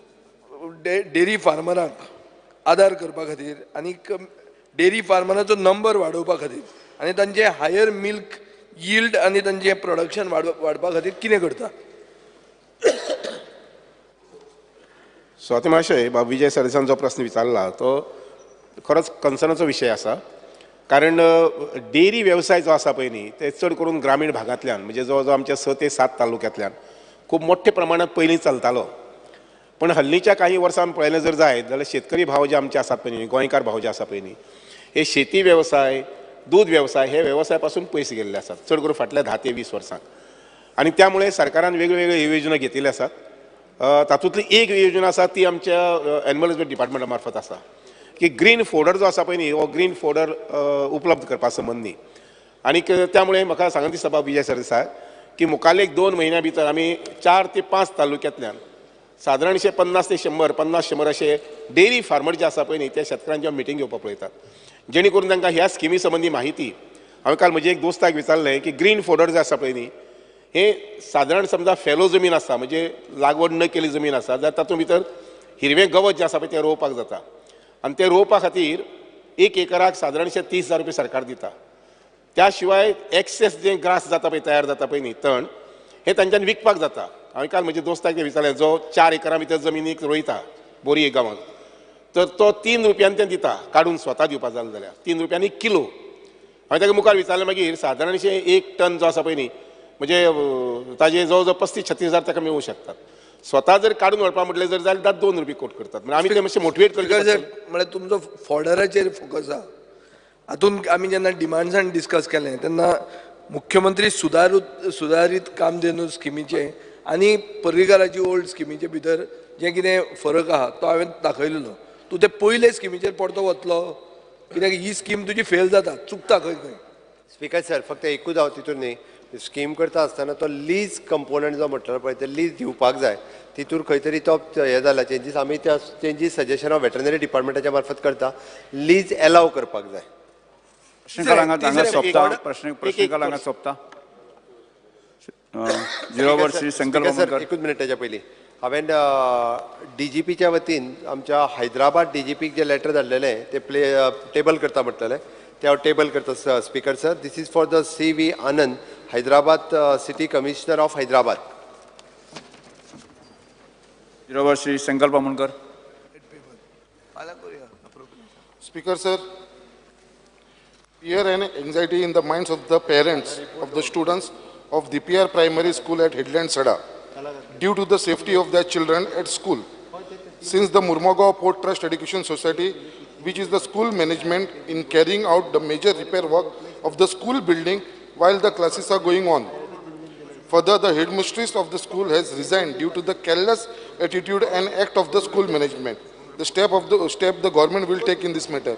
डेअरी फार्मरांक आदार करपा खातीर आनीक डेअरी फार्मराचो नंबर वाडोवपा खातीर आनी तांचे हायर मिल्क यील्ड आनी तांचें प्रोडक्शन वाडपा खातीर कितें करता? सभापती महाशय, बाब विजय सरदेसान जो प्रस्न विचारला तो खरोच कन्सर्नाचो विशय आसा. कारण डेअरी वेवसाय जो आसा पळय न्ही ते चड करून ग्रामीण भागांतल्यान म्हणजे जवळ जवळ आमच्या 6 ते 7 तालुक्यांतल्यान खूब मोठ्या प्रमाणांत पयलीं चलतालो. पण हल्लीच्या काही वर्सां पळयलें जर जायत जाल्यार शेतकरी भाव जे आमचे आसात पळय न्ही, गोंयकार भाव जे आसा पळय न्ही, हे शेती वेवसाय, दूद वेवसाय हे वेवसाय पासून पयस गेल्ले आसात चड करून फाटल्या 10 ते 20 वर्सांक. आनी त्यामुळे सरकारान वेगवेगळ्यो योजना घेतिल्ल्यो आसात. तातूंतली एक योजना आसा ती आमच्या एनिमल हजबंड डिपार्टमेंटा मार्फत आसा की ग्रीन फोडर जो आसा पळय न्ही हो ग्रीन फोडर उपलब्ध करपा संबंदी. आनीक त्यामुळे म्हाका सांगन दिसता बाब विजय सरदेसाय की मुखारले एक 2 म्हयन्या भितर आमी 4 ते 5 तालुक्यांतल्यान सादारणशे 50 ते 100, 50-100 अशे डेअरी फार्मर जे आसा पळय न्ही त्या शेतकारांची आमी मिटींग घेवपाक पळयतात जेणे करून तांकां ह्या स्किमी संबंदी म्हायती. हांवें काल म्हजे एक दोस्ताक विचारलें की ग्रीन फोडर जे आसा पळय न्ही हे सादारण समजा फेलो जमीन आसा म्हणजे लागवड न केली जमीन आसा जाल्यार तातूंत भितर हिरवें गवत जें आसा पळय तें रोवपाक जाता आनी तें रोवपा खातीर 1 एकराक सादारणशे 30,000 रुपया सरकार दिता. त्या शिवाय एक्सेस जें ग्रास जाता पळय तयार जाता पळय न्ही तण हें तांच्यान विकपाक जाता. हांवें काल म्हज्या दोस्ताक तें विचारलें जो 4 एकरां भितर जमिनीक रोयता बोरये गांवांत तर तो 3 रुपयान तें दिता काडून स्वता दिवपा जालें जाल्यार 3 रुपयांनी किलो. हांवें ताका मुखार विचारलें मागीर सादारणशें 1 टन जो आसा पळय न्ही म्हणजे ताजे जवळ जवळ 35-36 हजार ताका मेळूं शकतात. स्वता जर काडून व्हरपा म्हटलें जर जाल्यार 2 रुपये कोट करतात. म्हणजे आमी ते मातशें मोटिवेट करचे. म्हळ्यार तुमचो फॉर्डराचेर फोकस आहा. हातून आमी जेन्ना डिमांड्सान डिस्कस केलें तेन्ना मुख्यमंत्री सुदारीत कामधेनू स्किमीचे आनी पर्रीकाराची ओल्ड स्किमीचे भितर जें कितें फरक आहा तो हांवें दाखयलेलो. तूं ते पयले स्किमीचेर परतो वतलो कित्याक ही स्कीम तुजी फेल जाता, चुकता खंय खंय. स्पीकर सर, फक्त एकूच हांव तितून न्ही, स्कीम करता आसतना तो लीज कंपोनंट जो म्हटलो पळय ते लीज दिवपाक जाय, तितूर खंय तरी तो हें जाला चेंजीस. आमी त्या चेंजीस सजेशन हांव वेटरनरी डिपार्टमेंटाच्या मार्फत करता, लीज एलाव करपाक जाय. प्रश्नकाल सोंपता. एकूच मिनट, त्याच्या पयलीं हांवें डीजीपीच्या वतीन आमच्या हैदराबाद डीजीपीक जे लेटर धाडलेलें ते प्ले टेबल करता म्हटलेलें, ते हांव टेबल करता. Speaker sir, this is for the CV Anand, Hyderabad city commissioner of Hyderabad. Shri Sankalp Amonkar. Speaker sir, fear and anxiety in the minds of the parents of the students of DPR Primary School at Headland Sada due to the safety of their children at school. Since the Murmugao Port Trust Education Society, which is the school management in carrying out the major repair work of the school building while the classes are going on. Further, the headmistress of the school has resigned due to the careless attitude and act of the school management. The step the government will take in this matter.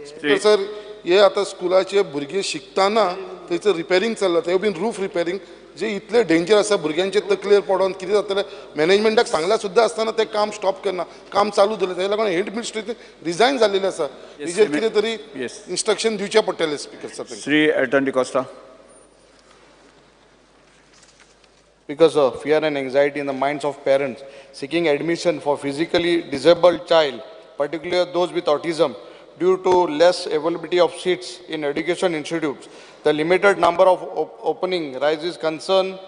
Speaker sir, हे आतां स्कुलाचे भुरगे शिकतना थंयसर रिपेरींग चल्लां, थंय बीन रूफ रिपेरींग जे इतले डेंजर आसा, भुरग्यांचे तकलेर पडोन कितें जातलें. मॅनेजमेंटाक सांगलां सुद्दां आसतना तें काम स्टॉप करना, काम चालू दवरलें. तेका लागून हेड मिनिस्ट्री रिजायन जाल्लेलें आसा. हेजेर कितें तरी इन्स्ट्रक्शन दिवचें पडटलें speaker sir. Shri Elton D'Costa. Because of fear and anxiety in the minds of parents seeking admission for physically disabled child, particularly those with autism, due to less availability of seats in education institutes. The limited number of opening raises concern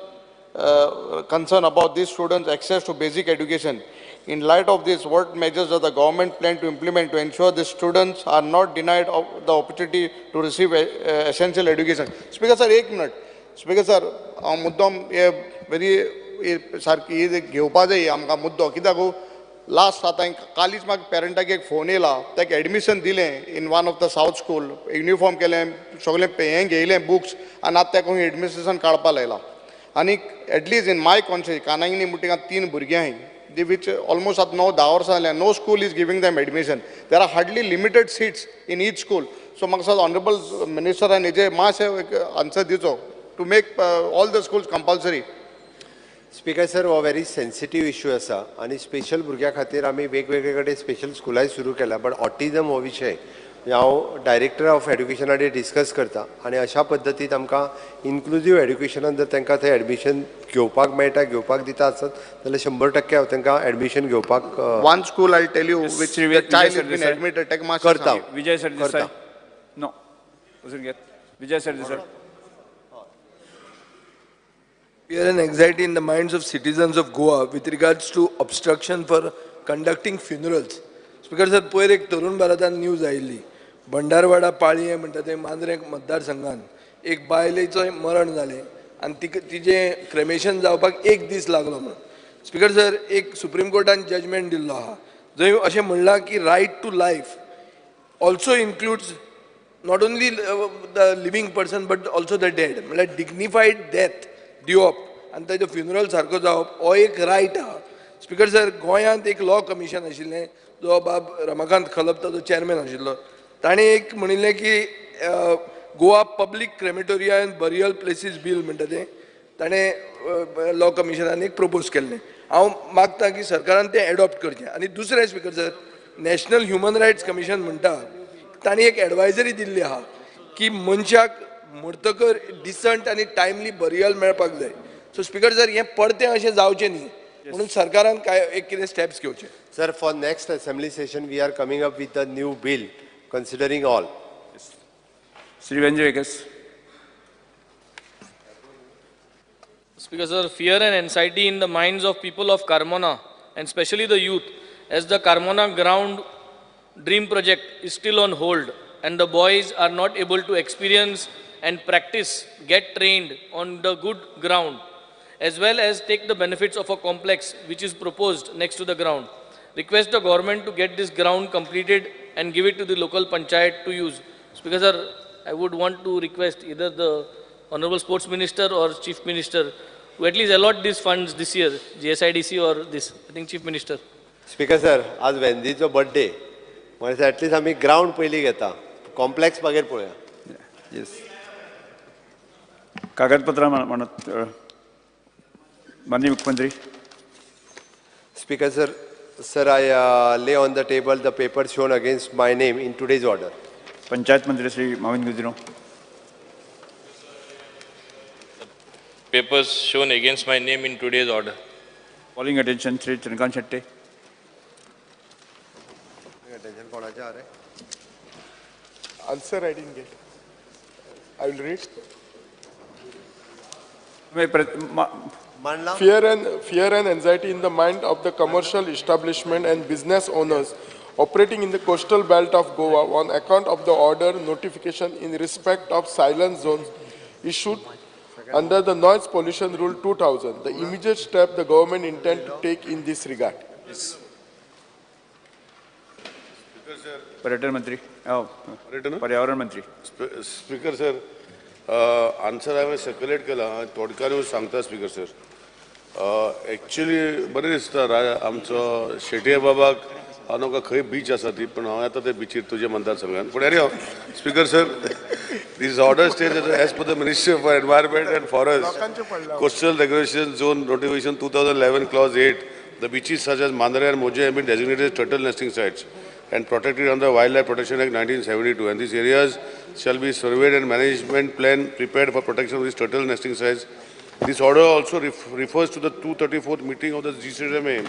about these students' access to basic education. In light of this, what measures does the government plan to implement to ensure the students are not denied of the opportunity to receive essential education? Speaker sir, 1 minute. Speaker sir, हांव मुद्दम हे वेरी सारकी घेवपा जाय आमकां मुद्दो, कित्याक लास्ट आतां कालीच म्हाका पेरंटाक एक फोन येयला, ताका एडमिशन दिलें in one of the south school, uniform केलें, सगळें हें घेयलें बुक्स, आनी आतां ताका एडमिनिस्ट्रेशन काडपा लायलां. आनी एटलिस्ट इन my conscious कानांगिनी म्हणटा 3 भुरगीं आहाय, दी which almost आतां 9-10 वर्सां जालीं, no school is giving them admission. There are hardly limited seats in each school. So म्हाका दिसता ऑनरेबल मिनिस्टरान हेजेर मातशें एक आन्सर दिवचो to make all the schools compulsory. Speaker sir, हो व्हेरी सेन्सिटीव इश्यू आसा आनी स्पेशल भुरग्यां खातीर आमी वेगवेगळे कडेन स्पेशल स्कुलांय सुरू केल्या, बट ऑटिजम हो विशय हांव डायरेक्टर ऑफ एड्युकेशना कडेन डिस्कस करता आनी अशा पद्दतीन आमकां इन्क्लुजीव एड्युकेशनान जर तांकां थंय एडमिशन घेवपाक मेळटा, घेवपाक दिता आसत जाल्यार 100% हांव तांकां एडमिशन घेवपाक. One school I tell you which child is been admitted, ताका मातशें करता. Vijay Sardesai. No, Vijay Sardesai. Fear and anxiety in the minds of citizens of Goa with regards to obstruction for conducting funerals. Speaker sir, पयर एक तरुण भारतान न्यूज आयिल्ली, भंडारवाडा पाळये म्हणटा ते मांद्रें मतदारसंघान एक बायलेचो मरण जालें आनी तिका तिजें क्रेमेशन जावपाक 1 दीस लागलो म्हणून. स्पीकर सर, एक सुप्रीम कोर्टान जजमेंट दिल्लो आहा जंय अशें म्हणलां की right to life also includes not only the living person but also the dead, म्हणल्यार डिग्निफायड डेथ दिवप आनी ताजो फ्युनरल सारको जावप हो एक रायट आहा. स्पीकर सर, गोंयांत एक लॉ कमिशन आशिल्लें, जो बाब रमाकांत खलप ताजो चॅरमॅन आशिल्लो, ताणें एक म्हणिल्लें की Goa public crematoria and burial places bill म्हणटा तें ताणें लॉ कमिशनान एक प्रपोज केल्लें. हांव मागता की सरकारान तें एडॉप्ट करचें. आनी दुसरें speaker sir, national human rights commission म्हणटा ताणें एक एडवायजरी दिल्ली आहा की मनशाक मरतकर डिसंट आनी टायमली बरियल मेळपाक जाय. सो स्पीकर सर, हें परतें अशें जावचें न्ही म्हणून सरकारान काय एक कितें स्टेप्स घेवचे. Sir, for next assembly session we are coming up with a new bill considering all. Shri Venzy Viegas. Speaker sir, fear and anxiety in the minds of people of Carmona and specially the youth, as the Carmona ground dream project is still on hold and the boys are not able to experience and practice, get trained on the good ground. as well as take the benefits of a complex which is proposed next to the ground. Request the government to get this ground completed and give it to the local panchayat to use. Speaker sir, I would want to request either the Honorable Sports Minister or Chief Minister to at least allot these funds this year, GSIDC or this, I think Chief Minister. Speaker sir, आज वेंदीचो बर्थडे म्हणजे ॲटलिस्ट आमी ग्रावंड पयलीं घेता, कॉम्प्लेक्स मागीर पळोवया. येस, कागदपत्रां म्हणत माननीय मुख्यमंत्री. Speaker sir, sir, I lay on the table the paper shown against my name in today's order. Panchayat मंत्री Shri Mauvin Godinho. Papers shown against my name in today's order. Calling attention Shri Chandrakant Shetty. Attention कोणाचे अरे? Answer I didn't get. I will read. Fear and anxiety in the mind of the commercial establishment and business owners operating in the coastal belt of Goa on account of the order notification in respect of silent zones issued under the Noise Pollution Rule 2000. The immediate step the government intend to take in this regard. Yes. पर्यटन मंत्री, पर्यावरण मंत्री. स्पीकर सर, आन्सर हांवें सर्क्युलेट केला, थोडक्यान सांगता. स्पीकर सर, एक्चुअली बरें दिसता आमचो शेटये बाबाक हांव नका खंय बीच आसा ती, पण हांव येता ते बिचीर तुज्या मतदारसंघान. पूण any speaker sir, this order states as per the ministry for environment and forest coastal regulation zone notification 2011 clause 8, the beaches such as Mandrem and Morjim have been designated turtle nesting sites and protected under the Wildlife Protection Act 1972, and these areas shall be surveyed and management plan prepared for protection of these turtle nesting sites. This order also refers to the 234th meeting of the GCMA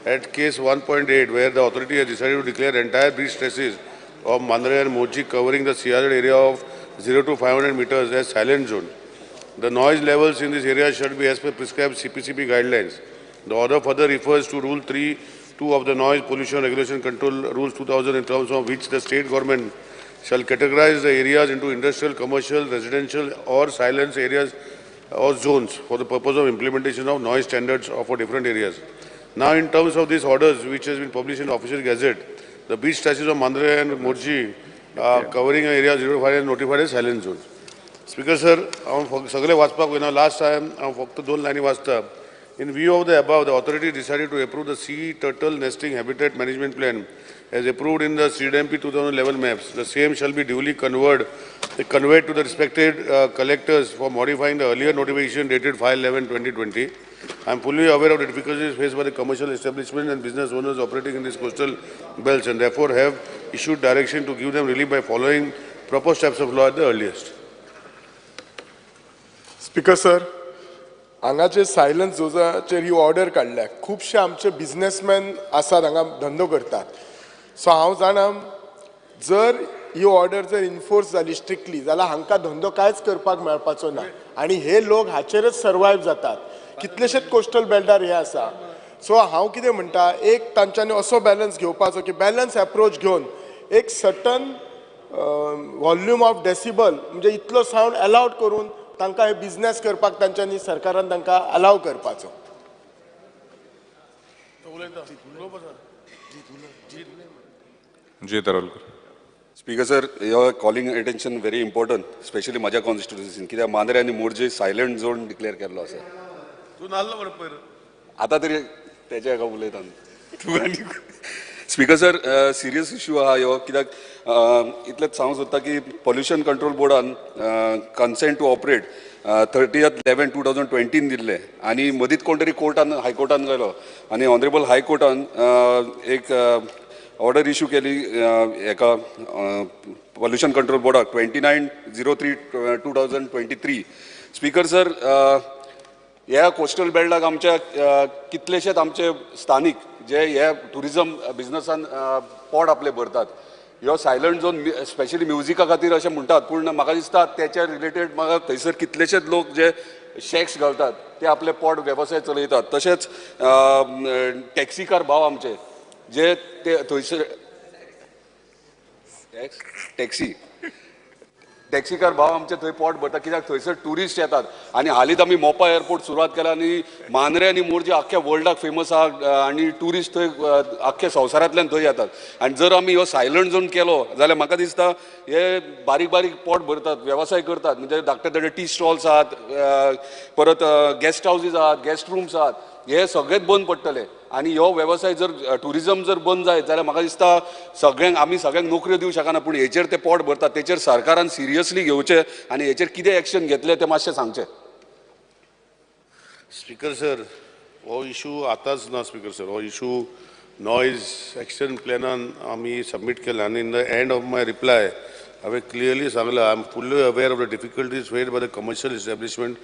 at case 1.8, where the authority has decided to declare entire beach stretches of Mandrem and Morjim covering the CRZ area of 0 to 500 meters as silent zone. The noise levels in this area should be as per prescribed CPCB guidelines. The order further refers to Rule 3(2) of the Noise Pollution Regulation Control Rules 2000, in terms of which the state government shall categorize the areas into industrial, commercial, residential or silence areas or zones for the purpose of implementation of noise standards for different areas. Now, in terms of these orders, which has been published in the official gazette, the beach stretches of Mandrem and Morjim covering area 05 and notified as silent zones. Speaker sir, हांव सगळे वाचपाक वयना, लास्ट टायम हांव फक्त दोन लायनी वाचता. In view of the above, the authority decided to approve the sea turtle nesting habitat management plan as approved in the CDMP 2011 maps. The same shall be duly conveyed to the respected collectors for modifying the earlier notification dated 5/11/2020. I am fully aware of the difficulties faced by the commercial establishments and business owners operating in these coastal belts, and therefore have issued direction to give them relief by following proper steps of law at the earliest. Speaker sir, हांगाचे सायलन्स झोनाचेर ही ऑर्डर काडल्या. खुबशे आमचे बिजनेसमॅन आसात हांगा धंदो करतात. सो हांव जाणा जर ही ऑर्डर जर इन्फोर्स जाली स्ट्रिक्टली जाल्यार हांकां धंदो कांयच करपाक मेळपाचो ना आनी हे लोक हाचेरच सर्वायव जातात. कितलेशेच कोस्टल बेल्टार हे आसा. सो हांव कितें म्हणटा, एक तांच्यांनी असो बॅलन्स घेवपाचो की बॅलन्स एप्रोच घेवन एक सर्टन वॉल्यूम ऑफ डेसिबल म्हणजे इतलो सावंड अलावड करून तांकां हे बिजनेस करपाक तांच्यांनी सरकारान तांकां अलाव करपाचो. जी Tarolkar. Speaker sir, your calling attention very important, specially म्हज्या कॉन्स्टिट्युएन्सीन, कित्याक मांद्रे आनी मोरजे सायलंट झोन डिक्लेअर केल्लो आसा. तूं नाल्लो मरे पयर आतां तरी तेच्या हाका उलयता तूं. आनी स्पीकर सर, सिरियस इश्यू आहा ह्यो, कित्याक इतलेंच सांगूंक सोदता की पॉल्युशन कंट्रोल बोर्डान कन्सेंट टू ऑपरेट 30/11/2020 दिल्लें आनी मदींच कोण तरी कोर्टान, हायकोर्टान गेलो आनी ऑनरेबल हायकोर्टान एक ऑर्डर इश्यू केली हेका पॉल्युशन कंट्रोल बोर्डाक 29/03/2023. स्पीकर सर, ह्या कोस्टल बेल्टाक आमच्या कितलेशेच आमचे स्थानीक जे हे ट्युरिजम बिजनसान पोट आपले भरतात, ह्यो सायलंट झोन स्पेशली म्युजिका खातीर अशें म्हणटात, पूण म्हाका दिसता तेच्या रिलेटेड म्हाका थंयसर कितलेशेच लोक जे शॅक्स घालतात ते आपले पोट वेवसाय चलयतात. तशेंच टॅक्सीकार भाव आमचे जे ते थंयसर टॅक्सी टॅक्सीकार भाव आमचे थंय पोट भरता कित्याक थंयसर ट्युरिस्ट येतात आनी हालींच आमी मोपा एअरपोर्ट सुरवात केला आनी मांद्रे आनी मोरजे आख्ख्या वर्ल्डाक फेमस आहा आनी ट्युरिस्ट थंय आख्ख्या संवसारांतल्यान थंय येतात आनी जर आमी हो सायलंट झोन केलो जाल्यार म्हाका दिसता हे बारीक बारीक पोट भरतात, वेवसाय करतात, म्हणजे धाकटे धाकटे टी स्टॉल्स आहात, परत गेस्ट हावजीस आहात, गेस्ट रूम्स आहात, हे सगळेच बंद पडटले आनी ह्यो वेवसाय जर ट्युरिजम जर बंद जायत जाल्यार म्हाका दिसता सगळ्यांक आमी सगळ्यांक नोकऱ्यो दिवंक शकना, पूण हेचेर ते पोट भरतात तेचेर सरकारान सिरियसली घेवचें आनी हेचेर कितें एक्शन घेतलें तें मातशें सांगचें. स्पीकर सर, हो इशू आतांच ना. स्पीकर सर, हो इशू नॉयज एक्शन प्लॅनान आमी सबमीट केला आनी in the end of my reply हांवें क्लियरली सांगलां, I am fully aware of the difficulties faced by the commercial establishment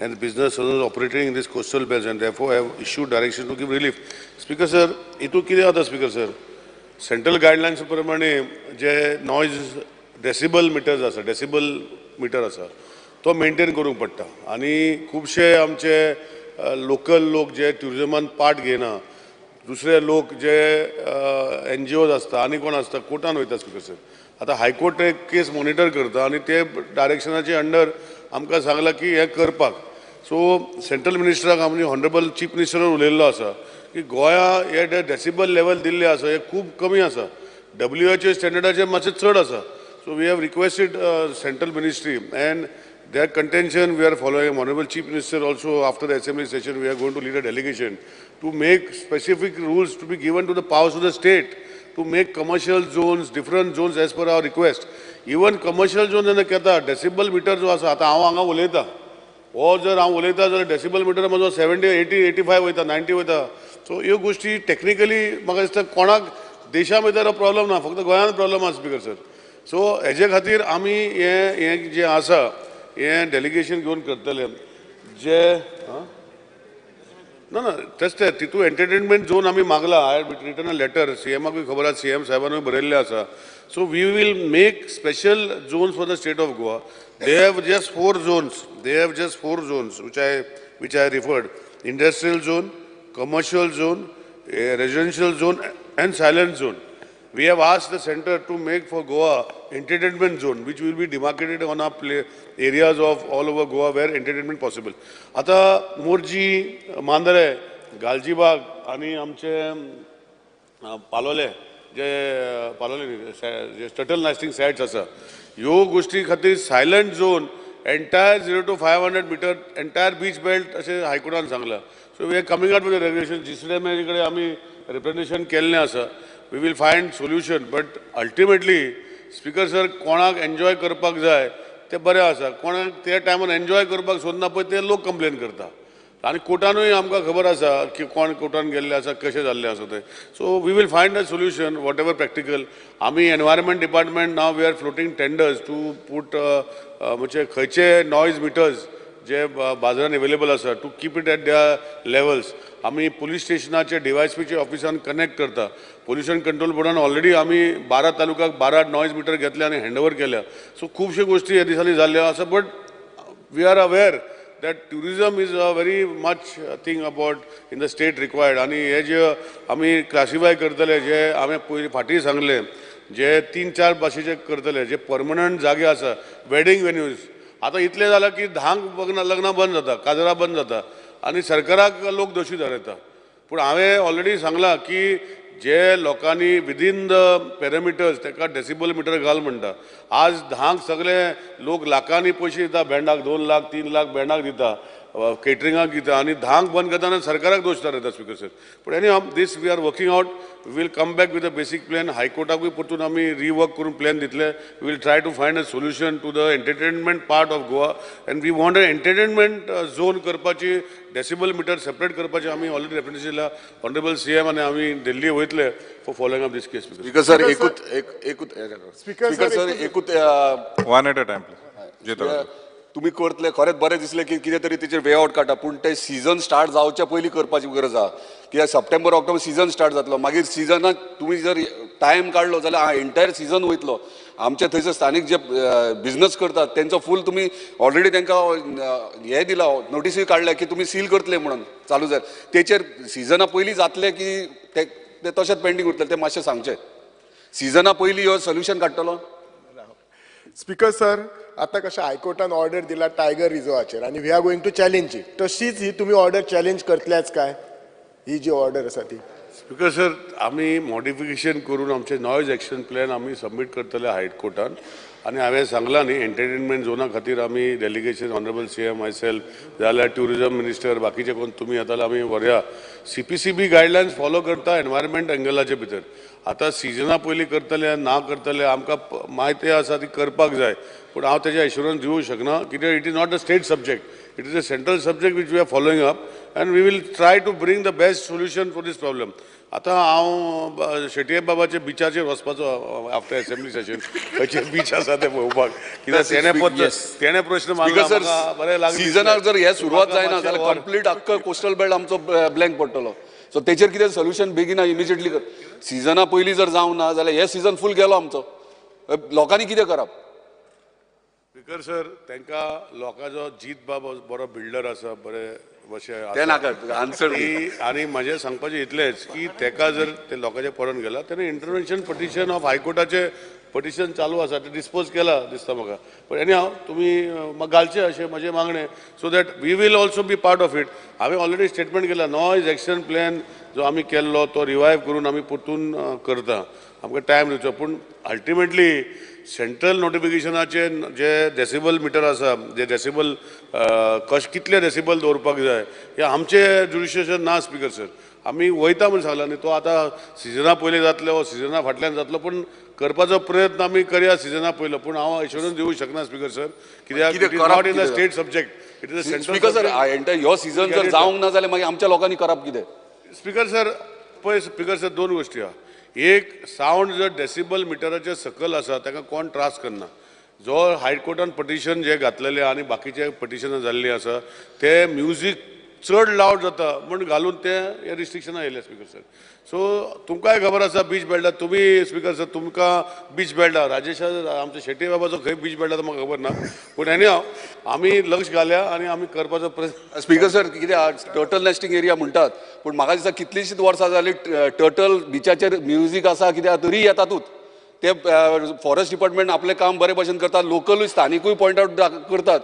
and business owners operating in this coastal belt and therefore have issued direction to give relief. Speaker sir, हितून कितें जाता स्पीकर सर, सेंट्रल गायडलायन्स प्रमाणे जे नॉयज डेसिबल मिटर्स आसा, डेसिबल मिटर आसा तो मेंटेन करूंक पडटा आनी खुबशे आमचे लोकल लोक जे ट्युरिजमान पार्ट घेयना, दुसरे लोक जे एनजीओज आसता आनी कोण आसता कोर्टान वयता. स्पीकर सर, आतां हायकोर्ट एक केस मॉनिटर करता आनी ते डायरेक्शनाचे अंडर आमकां सांगलां की हें करपाक. सो सेंट्रल मिनिस्टराक आमी ऑनरेबल चीफ मिनिस्टर उलयल्लो आसा की गोंया हे डेसिबल लेवल दिल्लें आसा हें खूब कमी आसा, WHO स्टँडर्डाचेर मातशें चड आसा. So we have requested central ministry and their contention we are following. Honorable Chief Minister also after the assembly session we are going to lead a delegation to make specific rules to be given to the powers of the state to make commercial zones, different zones as per our request. Even commercial zone जेन्ना केता डेसिबल मिटर जो आसा, आतां हांव हांगा उलयतां, हो जर हांव उलयतां जाल्यार डेसिबल मिटर म्हजो 70, 80, 85 वयता, 90 वयता. सो ह्यो गोश्टी टॅक्निकली म्हाका दिसता कोणाक देशा भितर प्रॉब्लम ना, फक्त गोंयांत प्रॉब्लम आसा स्पीकर सर. सो हेजे खातीर आमी हें हें जें आसा हें डेलिगेशन घेवन करतले जे ना ना तेच तें तितून एंटरटेनमेंट झोन आमी मागला. I have written a letter, C एमाकूय खबर आसा, सी एम साहेबानूय बरयल्लें आसा. So we will make special zones for the state of Goa. They have just 4 zones, they have just 4 zones which I referred: industrial zone, commercial zone, residential zone and silent zone. We have asked the center to make for Goa entertainment zone, which will be demarcated on our play areas of all over Goa where entertainment possible. आता मोरजी, मांद्रे, गालजीबाग आणि आमचे पालोले जे पालोले जे टर्टल नेस्टिंग सायट्स आसा, ह्यो गोश्टी खातीर silent zone entire 0 to 500 meter entire beach belt अशें हायकोर्टान सांगलां. So we are coming out with regulation. जिसले कडेन आमी रिप्रेजेंटेशन केल्लें आसा, we will find solution. But ultimately speaker sir, कोणाक एन्जॉय करपाक जाय तें बरें आसा, कोणाक त्या टायमार एन्जॉय करपाक सोदना पळय ते लोक कंप्लेन करता आनी कोर्टानूय आमकां खबर आसा की कोण कोर्टान गेल्ले आसा, कशें जाल्लें आसा तें. So we will find a solution whatever practical. आमी environment department now we are floating tenders to put म्हणजे खंयचे नॉयज मिटर्स जे बाजारान अवेलेबल आसा to keep it at their levels. आमी पुलीस स्टेशनाचे डीवायएसपीचे ऑफिसान कनेक्ट करता. पोल्युशन कंट्रोल बोर्डान ऑलरेडी आमी 12 तालुक्याक 12 नॉयज मिटर घेतले आनी हँडओवर केल्या. सो खुबश्यो गोश्टी ह्या दिसांनी जाल्ल्यो आसा. But we are aware that tourism is a very much thing about in the state required. आनी हे जे आमी क्लासिफाय करतले, जे हांवें पयलीं फाटीं सांगलें, जे 3-4 भाशेचे करतले, जे परमनंट जागे आसा, वेडींग वेन्यूज. आतां इतलें जालां की 10क लग्नां बंद जाता, काजरां बंद जाता आनी सरकाराक लोक दोशी थारयता. पूण हांवें ऑलरेडी सांगलां की जे लोकांनी विदीन the parameters ताका डेसिबल मिटर घाल म्हणटा. आज 10क सगळे लोक लाखांनी पयशे दिता, बँडाक 2 लाख 3 लाख बँडाक दिता, केटरिंगाक दिता आनी 10क बंद करतना सरकाराक दोश थारयता स्पीकर सर. पूण any this we are working out. We will come back with a basic plan. हायकोर्टाकूय परतून आमी रिवर्क करून प्लॅन दितले. We will try to find a solution to the entertainment part of Goa and we want a entertainment zone करपाची, डेसिबल मिटर सेपरेट करपाची आमी ऑलरेडी रेफरन्स दिला. ऑनरेबल सी एम आनी आमी दिल्ली वयतले for following up this case. Speaker sir, speaker sir एकूच one at a time please. तुमी करतले खरेंच बरें दिसलें की कितें तरी तेचेर वे आवट काडटा, पूण ते सिजन स्टार्ट जावच्या पयलीं करपाची गरज आसा. कित्याक सप्टेंबर ऑक्टोबर सिजन स्टार्ट जातलो, मागीर सिजनाक तुमी जर टायम काडलो जाल्यार एंटायर सिजन वयतलो. आमचे थंयसर स्थानीक जे बिजनस करतात तेंचो फूल तुमी ऑलरेडी तांकां हें दिला, नोटिसूय काडल्या की तुमी सील करतले म्हणून चालू जाय. तेचेर सिजना पयलीं जातलें की ते तशेंच पेंडींग उरतलें तें मातशें सांगचें. सिजना पयलीं हो सोल्युशन काडटलो. Speaker sir, आतां कशें हायकोर्टान ऑर्डर दिला टायगर रिजर्वाचेर आनी we are going to challenge it, तशीच ही तुमी ऑर्डर चॅलेंज करतल्याच काय ही जी ऑर्डर आसा ती? स्पीकर सर, आमी मॉडिफिकेशन करून आमचे नॉयज एक्शन प्लॅन आमी सबमीट करतले हायकोर्टान आनी हांवें सांगलां न्ही एंटरटेनमेंट झोना खातीर आमी delegation honourable CM myself जाल्यार ट्युरिजम मिनिस्टर बाकीचे कोण तुमी येता जाल्यार आमी व्हरया. CPCB guidelines follow करता एनवायरमेंट एंगलाचे भितर. आतां सिजना पयलीं करतले ना करतले आमकां म्हायती आसा ती करपाक जाय, पूण हांव तेजें एश्युरन्स दिवंक शकना कित्याक it is not a state subject, it is a central subject which we are following up and we will try to bring the best solution for this problem. आतां हांव शेटये बाबाच्या बिचाचेर वचपाचो आफ्टर असेंब्ली सेशन, खंयचे बीच आसा ते पळोवपाक, कित्याक तेणें प्रश्न मारला बरें लागलें. सिजनाक जर हे सुरवात जायना जाल्यार कंप्लीट आख्खो कोस्टल बेल्ट आमचो ब्लँक पडटलो. सो तेचेर कितें सोल्युशन बेगीन इमिजिएटली कर. सिजना पयलीं जर जावं ना जाल्यार हे सिजन फूल गेलो आमचो, लोकांनी कितें करप? स्पीकर सर, तांकां लोकांचो जीत बाब बरो बिल्डर आसा, बरे ते नाका आन्सर. आनी म्हजें सांगपाचें इतलेंच की ताका जर ते लोकांचें पडोन गेला तेणें इंटरवेन्शन पटिशन ऑफ हायकोर्टाचें पटिशन चालू आसा तें डिस्पोज केलां दिसता म्हाका. पूण एनी हांव तुमी म्हाका घालचें अशें म्हजें मागणें, so that we will also be part of it. हांवें ऑलरेडी स्टेटमेंट केलां, नॉयज एक्शन प्लॅन जो आमी केल्लो तो रिवायव करून आमी परतून करता, आमकां टायम दिवचो. पूण अल्टिमेटली सेंट्रल नोटिफिकेशनाचे जे डेसिबल मिटर आसा, जे डेसिबल कश कितले डेसिबल दवरपाक जाय हे आमचें ज्युरिस्डिक्शन ना स्पीकर सर. आमी वयता म्हूण सांगला न्ही, तो आतां सिजना पयलीं जातलो वो सिजना फाटल्यान जातलो, पूण करपाचो प्रयत्न आमी करया सिजना पयलो. पूण हांव एश्युरन्स दिवंक शकना स्पीकर सर, कित्याक it is not in the state subject, it is a central. Speaker sir, ह्यो सिजन जर जावंक ना जाल्यार मागीर आमच्या लोकांनी करप कितें? स्पीकर सर, पळय स्पीकर सर, दोन गोश्टी आहा. एक, सावंड जर डेसिबल मिटराचे सकयल आसा ताका कोण त्रास करना. जो हायकोर्टान पटिशन जे घातलेले आनी बाकीचे पटिशनां जाल्लीं आसा ते म्युजीक चड लावड जाता म्हूण घालून ते हे रिस्ट्रिक्शनां येयले स्पीकर सर. सो तुमकांय खबर आसा बीच बेल्टार तुमी स्पीकर सर तुमकां बीच बेल्टार राजेशा आमच्या शेट्टी बाबाचो खंय बीच बेल्टार म्हाका खबर ना, पूण एनी हांव आमी लक्ष घाल्या आनी आमी करपाचो प्रयत्न. स्पीकर सर, कितें टर्टल नेस्टिंग एरिया म्हणटात, पूण म्हाका दिसता कितलींशींच वर्सां जालीं टर्टल बिचाचेर म्युजीक आसा कित्याक तरी येतातूच. ते फॉरेस्ट डिपार्टमेंट आपलें काम बरे भशेन करतात, लोकलूय स्थानिकूय पॉयंट आवट करतात,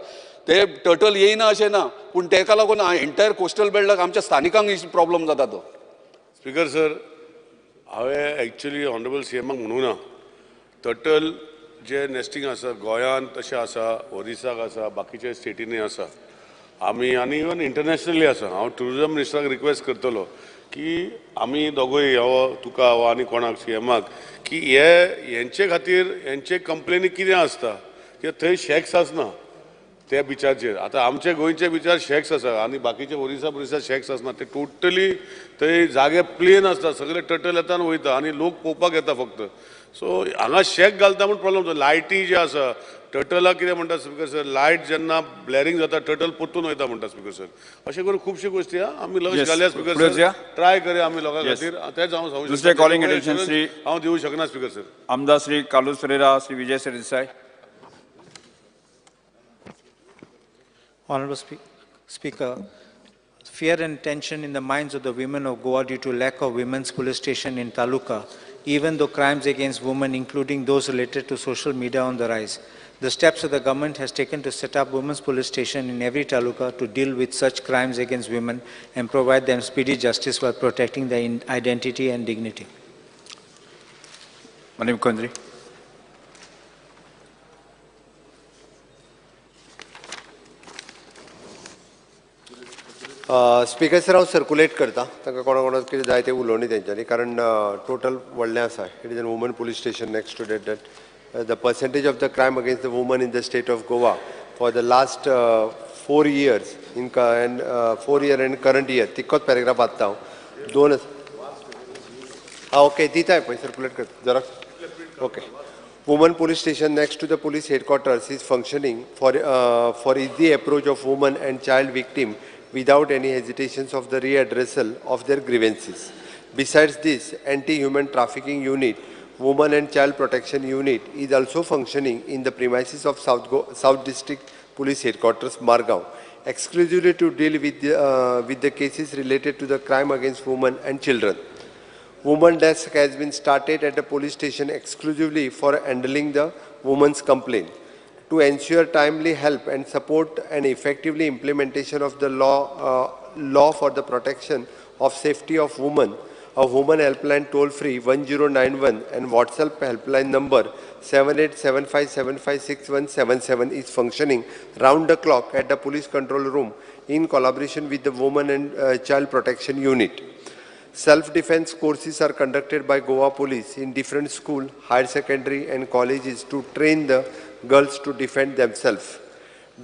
ते टर्टल येयना अशें ना, पूण तेका लागून एंटायर कोस्टल बेल्टाक आमच्या स्थानिकांक प्रॉब्लम जाता तो. स्पीकर सर, हांवें एक्चुअली ऑनरेबल सीएमाक म्हणूंक ना, टर्टल जे नेस्टिंग आसा गोंयांत तशें आसा, ओरिसाक आसा, बाकीच्या स्टेटींनी आसा, आमी आनी इवन इंटरनॅशनली आसा. हांव ट्युरिजम मिनिस्टराक रिक्वेस्ट करतलो की आमी दोगूय हो तुका हो आनी कोणाक सीएमाक की हे हेंचे खातीर हेंचे कंप्लेनी कितें आसता कित्याक थंय शॅक्स आसना त्या बिचाचेर. आतां आमचे गोंयचे बिचार शॅक्स आसा आनी बाकीचे ओरिसा बोरिसा शॅक्स आसना, ते टोटली थंय जागे प्लेन आसता, सगळे टर्टल येता आनी वयता आनी लोक पळोवपाक येता फक्त. सो हांगा शॅक घालता म्हूण प्रॉब्लम जाता. लायटी जे आसा टर्टलाक कितें म्हणटा स्पीकर सर, लायट जेन्ना ब्लॅरिंग जाता टर्टल परतून वयता म्हणटा स्पीकर सर. अशें करून खुबश्यो गोश्टी आहा, आमी लक्ष घालया स्पीकर सर, ट्राय करया आमी लोकां खातीर. तेंच हांव सांगूं शकता, हांव दिवंक शकना स्पीकर सर. आमदार Shri Carlos Ferreira, Shri Vijay Sardesai. Honorable Speaker, fear and tension in the minds of the women of Goa due to lack of women's police station in Taluka, even though crimes against women, including those related to social media, on the rise. The steps that the government has taken to set up women's police station in every taluka to deal with such crimes against women and provide them speedy justice while protecting their identity and dignity. Madam Kondri. Speaker sir, हांव सर्कुलेट करता तांकां कोणा कोणाक कितें जाय तें उलोवणी तेंच्यांनी, कारण टोटल व्हडलें आसा. It is an woman police station next to that that the percentage of the crime against the woman in the state of Goa for the last 4 years in and 4 year and current year, तितकोच पॅरेग्राफ वाचता हांव. दोन आं ओके दिता पळय, सर्कुलेट करता जरा. Okay. Woman police station next to the police headquarters is functioning for easy approach of woman and child victim without any hesitations of the readdressal of their grievances. Besides this, anti-human trafficking unit, woman and child protection unit is also functioning in the premises of South District Police Headquarters, Margao, exclusively to deal with the cases related to the crime against women and children. Woman desk has been started at the police station exclusively for handling the woman's complaint. To ensure timely help and support and effectively implementation of the law for the protection of safety of women, a woman helpline toll free 1091 and WhatsApp helpline number 7875756177 is functioning round the clock at the police control room in collaboration with the Women and Child Protection Unit. Self-defense courses are conducted by Goa Police in different school, higher secondary and colleges to train the girls to defend themselves.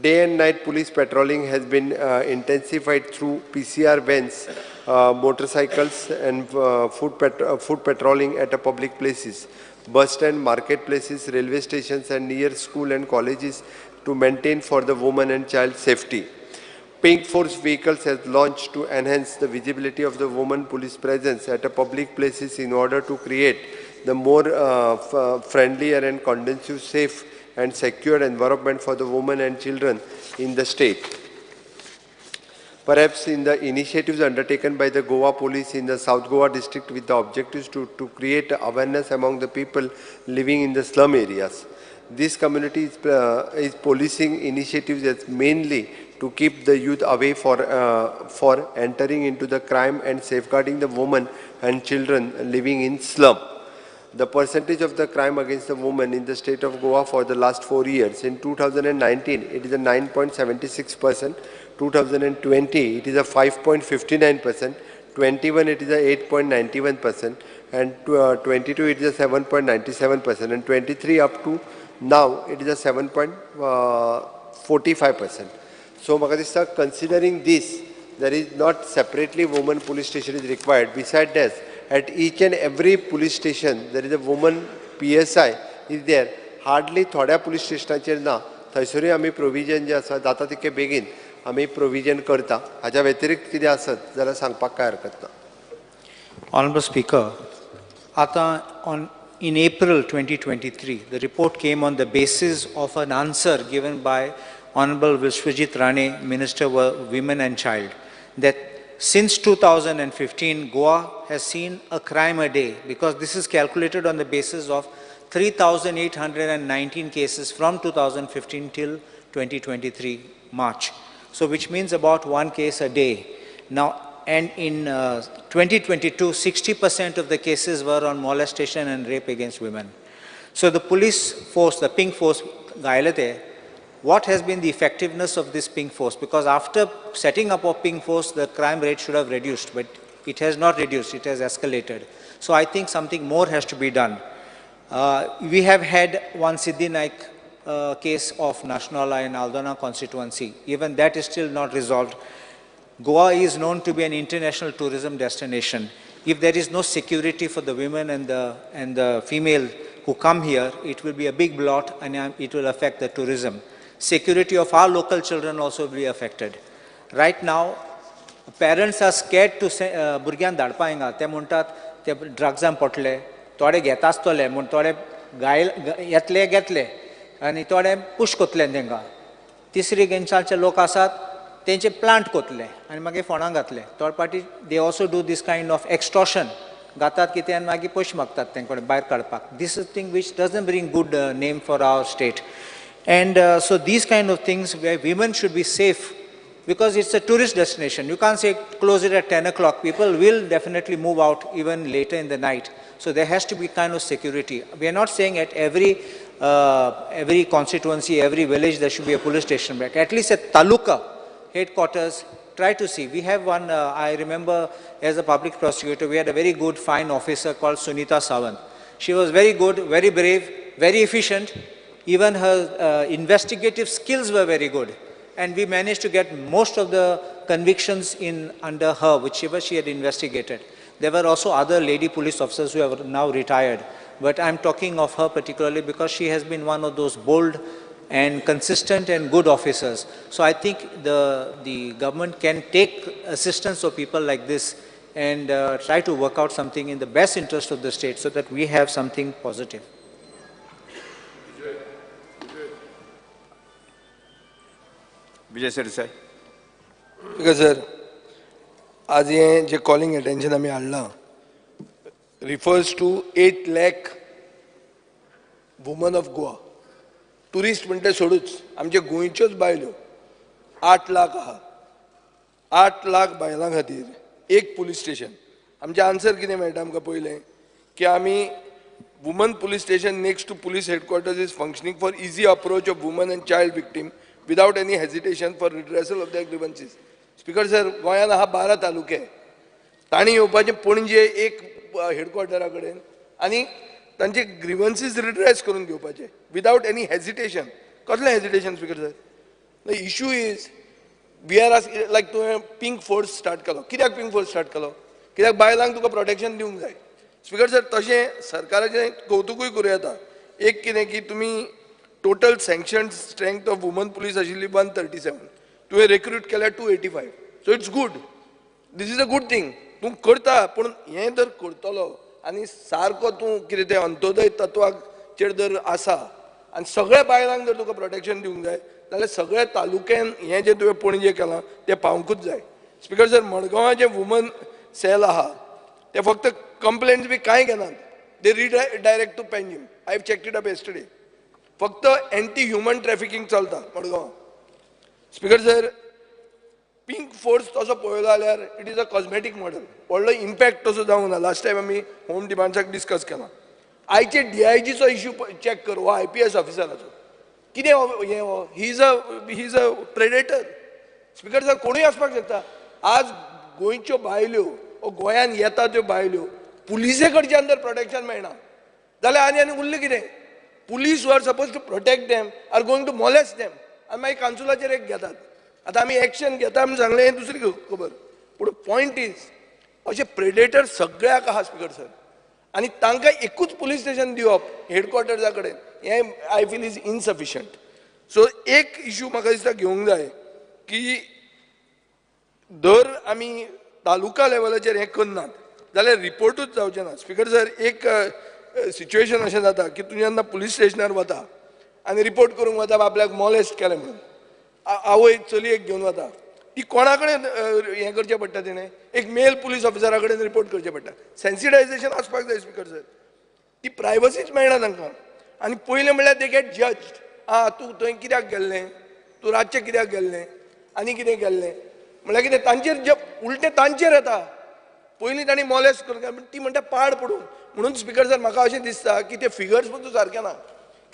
Day and night police patrolling has been intensified through PCR vans, motorcycles and foot patrolling at public places, bus stand, marketplaces, railway stations and near school and colleges to maintain for the woman and child safety. Pink Force vehicles has launched to enhance the visibility of the woman police presence at a public places in order to create the more friendlier and conducive, safe and secure environment for the women and children in the state. Perhaps in the initiatives undertaken by the Goa Police in the South Goa district with the objectives to create awareness among the people living in the slum areas. This community is policing initiatives as mainly to keep the youth away for entering into the crime and safeguarding the women and children living in slum. The percentage of the crime against the women in the state of Goa for the last 4 years, in 2019 it is a 9.76%, 2020 it is a 5.59%, 21 it is a 8.91%, and 22 it is a 7.97%, and 23 up to now it is a 7.45%. So म्हाका दिसता considering this, there is not separately woman police station is required. Besides that, at each and every police station there is a woman PSI is there. Hardly थोड्या police स्टेशनाचेर ना, थंयसरूय आमी प्रोविजन जें आसा जाता तितके बेगीन आमी प्रोविजन करता. हाज्या व्यतिरिक्त कितें आसत जाल्यार सांगपाक कांय हरकत ना. Honorable Speaker, आतां on in April 2023, the report came on the basis of an answer given by Honorable Vishwajit Rane, Minister for Women and Child, that since 2015, Goa has seen a crime a day, because this is calculated on the basis of 3,819 cases from 2015 till 2023 March. So which means about one case a day. Now, and in 2022, 60% of the cases were on molestation and rape against women. So the police force, the pink force, Gailate, what has been the effectiveness of this pink force? Because after setting up of pink force, the crime rate should have reduced, but it has not reduced, it has escalated. So I think something more has to be done. We have had one Siddhi Naik case of Nationala in Aldona constituency. Even that is still not resolved. Goa is known to be an international tourism destination. If there is no security for the women and the female who come here, it will be a big blot and it will affect the tourism. Security of our local children also will be affected. Right now, parents are scared to say, भुरग्यांक धाडपा हिंगा, ते म्हणटात ते ड्रग्सान पडले, थोडे घेता आसतले म्हूण थोडे गायल येतले घेतले आनी थोडे पुश कोतले तेंकां. तिसरी गेंचाचे लोक आसात तेंचे प्लांट कोतले आनी मागीर फोंडां घातले. थोडे पाटी they also do this kind of extortion, घातात कितें आनी मागीर पयशे मागतात तेंकडे भायर काडपाक. This is thing which doesn't bring good name for our state. And so these kind of things where women should be safe, because it's a tourist destination. You can't say close it at 10 o'clock. People will definitely move out even later in the night. So there has to be kind of security. We are not saying at every constituency, every village there should be a police station, but at least at taluka headquarters, try to see. We have one, I remember as a public prosecutor, we had a very good fine officer called Sunita Sawant. She was very good, very brave, very efficient. Even her investigative skills were very good. And we managed to get most of the convictions in under her, whichever she had investigated. There were also other lady police officers who have now retired. But I'm talking of her particularly because she has been one of those bold and consistent and good officers. So I think the government can take assistance of people like this and try to work out something in the best interest of the state so that we have something positive. Vijay Sardesai. Because sir, आज हे जे कॉलिंग अटेन्शन आमी हाडलां refers to 8 lakh women of Goa. Tourist म्हणटे सोडूच, आमचे गोंयच्योच बायलो 8 लाख आहा. 8 लाख बायलां खातीर एक पुलीस स्टेशन. आमचें आन्सर कितें मेळटा आमकां पयलें की आमी woman police station next to police headquarters is functioning for easy approach of woman and child victim without any hesitation for redressal of their grievances. Speaker sir, गोंयांत आहा 12 तालुके, तांणी येवपाचें पणजे एक हेडक्वॉर्टरा कडेन आनी तांचे ग्रिवन्सीस रिड्रेस करून घेवपाचे विदावट एनी हेजिटेशन. कसलें hesitation speaker sir? The issue is we are like तुवें पिंक फोर्स स्टार्ट केलो. कित्याक पिंक फोर्स स्टार्ट केलो? कित्याक बायलांक तुका प्रोटेक्शन दिवंक जाय. स्पीकर सर, तशें सरकाराचें कौतुकूय करूं येता. एक कितें की तुमी total sanction strength of woman police आशिल्ली 137, तुवें रिक्रूट केल्या 285. So it's good, this is a good thing. तूं करता, पूण हें जर करतलो आनी सारको तूं कितें तें अंत्योदय तत्वाचेर जर आसा आनी सगळ्या बायलांक जर तुका प्रोटेक्शन दिवंक जाय जाल्यार सगळ्या तालुक्यान हें जें तुवें पणजे केलां तें पावंकूच जाय. स्पीकर सर, मडगांवां जें वुमन सेल आहा ते फक्त कंप्लेंट्स बी कांय घेनात, they redirect to Panjim. I have checked it up yesterday. फक्त एंटी ह्युमन ट्रॅफिकींग चलता मडगांवां. स्पीकर सर, पिंक फोर्स तसो पळयलो जाल्यार it is a cosmetic model, व्हडलो इम्पॅक्ट तसो जावंक ना. लास्ट टायम आमी होम डिमांड्साक डिस्कस केला. आयचे डीआयजीचो इश्यू चॅक कर, हो IPS ऑफिसराचो कितें हें, हो he is a predator. Speaker sir, कोणूय आसपाक शकता. आज गोंयच्यो बायल्यो वो गोंयान येता त्यो बायल्यो पुलिसे कडच्यान जर प्रोटेक्शन मेळना जाल्यार आनी आनी उरलें कितें? Police who are suppose to protect them are going to molest them. आनी मागीर कान्सुलाचेर एक घेतात. आतां आमी एक्शन घेता म्हूण सांगलें हें दुसरी खबर, पूण पॉयंट is अशे प्रेडेटर सगळ्याक आहा स्पीकर सर, आनी तांकां एकूच पुलीस स्टेशन दिवप हेडक्वॉर्टर्सा कडेन हें I feel is insufficient. So एक इशू म्हाका दिसता घेवंक जाय की दर आमी तालुका लेवलाचेर हें करनात जाल्यार रिपोर्टूच जावचें ना. स्पीकर सर, एक सिच्युएशन अशें जाता की तूं जेन्ना पुलीस स्टेशनार वता आनी रिपोर्ट करूंक वता आपल्याक मॉलेस्ट केलें म्हणून, आवय चलयेक घेवन वता, ती कोणा कडेन हें करचें पडटा? तिणें एक मेल पुलीस ऑफिसरा कडेन रिपोर्ट करचें पडटा. सेन्सिटायझेशन आसपाक जाय स्पीकर सर, ती प्रायवसीच मेळना तांकां. आनी पयलें म्हणल्यार they get judged. आं, तूं थंय कित्याक गेल्लें, तूं रातचें कित्याक गेल्लें आनी कितें गेल्लें, म्हणल्यार कितें तांचेर उलटें तांचेर येता. पयलीं तांणी मॉलेस्ट करूंक ती म्हणटा पाड पडूं. म्हणून स्पीकर सर म्हाका अशें दिसता की ते फिगर्स पण सारके ना,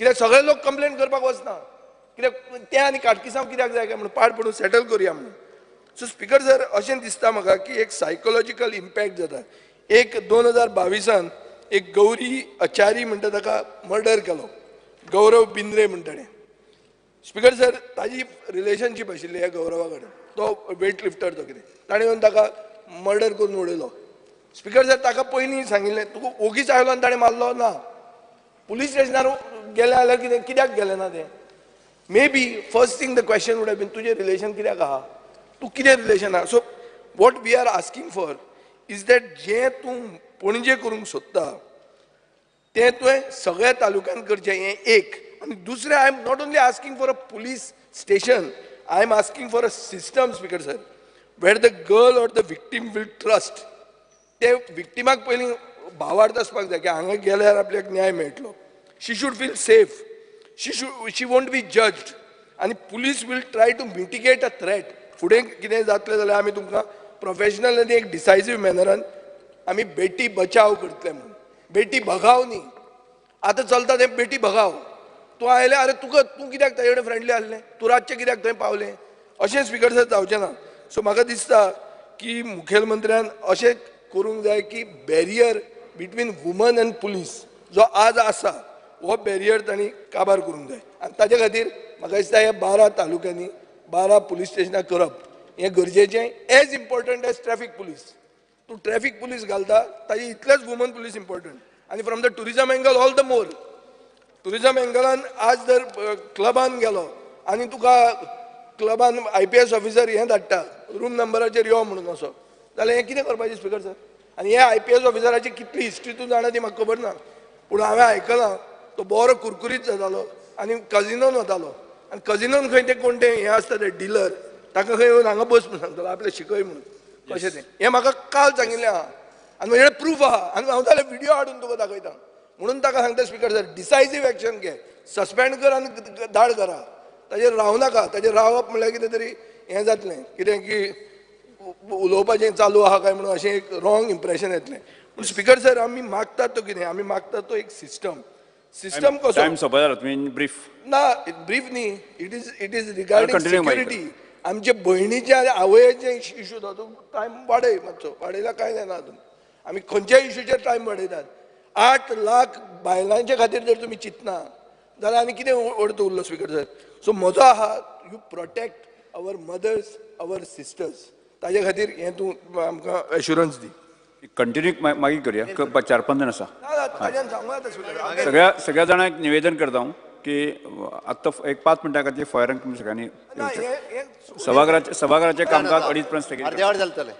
कित्याक सगळे लोक कंप्लेन करपाक वचना, कित्याक तें आनी काटकिसांव कित्याक जाय काय म्हणून पाड पडून सेटल करुया म्हणून. सो स्पीकर सर, अशें दिसता म्हाका की एक सायकोलॉजिकल इम्पॅक्ट जाता. एक 2022 एक गौरी अचारी म्हणटा ताका मर्डर केलो, गौरव बिंद्रे म्हणटा तेणें. स्पीकर सर, ताजी रिलेशनशीप आशिल्ली ह्या गौरवा कडेन, तो वेट लिफ्टर तो कितें, ताणें येवन ताका मर्डर करून उडयलो. स्पीकर सर, ताका पयलीं सांगिल्लें तुका ओगीच आयलो आनी ताणें मारलो ना. पुलीस स्टेशनार गेले जाल्यार कितें कित्याक गेलें ना तें? Maybe first thing the question would have been तुजें रिलेशन कित्याक आहा, तूं कितें रिलेशन आहा. So what we are asking for is that जें तूं पणजे करूंक सोदता तें तुवें सगळ्या तालुक्यांत करचें, हें एक. आनी दुसरें, I am not only asking for a police station, I am asking for a system speaker sir, where the girl or the victim will trust. ते विक्टिमाक पयलीं भावार्थ आसपाक जाय की हांगा गेल्यार आपल्याक न्याय मेळटलो. She should feel safe, she won't be judged, आनी police will try to mitigate a threat. फुडें कितें जातलें जाल्यार आमी तुमकां प्रोफेशनल आनी एक डिसायसीव मॅनरान आमी बेटी बचाव करतले म्हणून, बेटी भगाव न्ही. आतां चलता तें बेटी भगाव. तूं आयलें, अरे तुका तूं कित्याक ताजे कडेन फ्रेंडली आसलें, तूं रातचें कित्याक थंय पावलें, अशें स्पीकर सर जावचें ना. सो म्हाका दिसता की मुखेलमंत्र्यान अशें करूंक जाय की barrier between woman and police जो आज आसा हो बॅरियर तांणी काबार करूंक जाय. आनी ताजे खातीर म्हाका दिसता ह्या 12 तालुक्यांनी 12 पुलीस स्टेशनां करप हें गरजेचें, as important as traffic police. तूं ट्रॅफिक पुलीस घालता ताजे इतलेच वुमन पुलीस इम्पॉर्टंट. आनी from the tourism angle all the more. Tourism एंगलान आज जर क्लबान गेलो आनी तुका क्लबान IPS officer हें धाडटा रूम नंबराचेर यो म्हणून असो, जाल्यार हें कितें करपाचें स्पीकर सर? आनी हे IPS ऑफिसराची कितली हिस्ट्री तूं जाणा ती म्हाका खबर ना, पूण हांवें आयकलां तो बरो कुरकुरीत जातालो आनी कजिनोन वतालो, आनी कजिनोन खंय ते कोण ते हें आसता ते डिलर, ताका खंय येवन हांगा बस म्हणून सांगतालो आपलें शिकय म्हणून कशें तें. हें म्हाका काल सांगिल्लें आहा आनी म्हजे प्रूफ आहा आनी हांव जाल्यार व्हिडियो हाडून तुका दाखयता. म्हणून ताका सांगता स्पीकर सर, डिसायसीव एक्शन घे, सस्पेंड कर आनी धाड घरा, ताजेर रावं नाका. ताजेर रावप म्हणल्यार कितें तरी हें जातलें, कितें की उलोवपाचें चालू आहा काय म्हणून अशें एक रॉंग इम्प्रेशन येतलें. पूण स्पीकर सर, आमी मागतात तो कितें, आमी मागतात तो एक सिस्टम. सिस्टम कसो? टायम सोंपो जालो, तुमी ब्रीफ ना, ब्रीफ न्ही, it is regarding security. आमचे भयणीचे आनी आवयचे इशू, तो टायम वाडय मातसो, वाडयला कांय जायना. अजून आमी खंयच्याय इशूचेर टायम वाडयतात. 8 लाख बायलांचे खातीर जर तुमी चिंतना जाल्यार आनी कितें अर्थ उरलो स्पीकर सर? सो म्हजो आहा, you protect our mothers, our sisters, ताजे खातीर हें तूं आमकां एश्युरन्स दी. कंटिन्यू मागीर करूया, 4-5 जाण आसा. सगळ्या सगळ्या जाणांक निवेदन करता हांव की आत्तां एक 5 मिनटां खातीर फॉयरांक तुमी सगळ्यांनी सभाघराचें कामकाज 2:30 पर्यंत स्थगीत. अर्द्या वर चलतलें.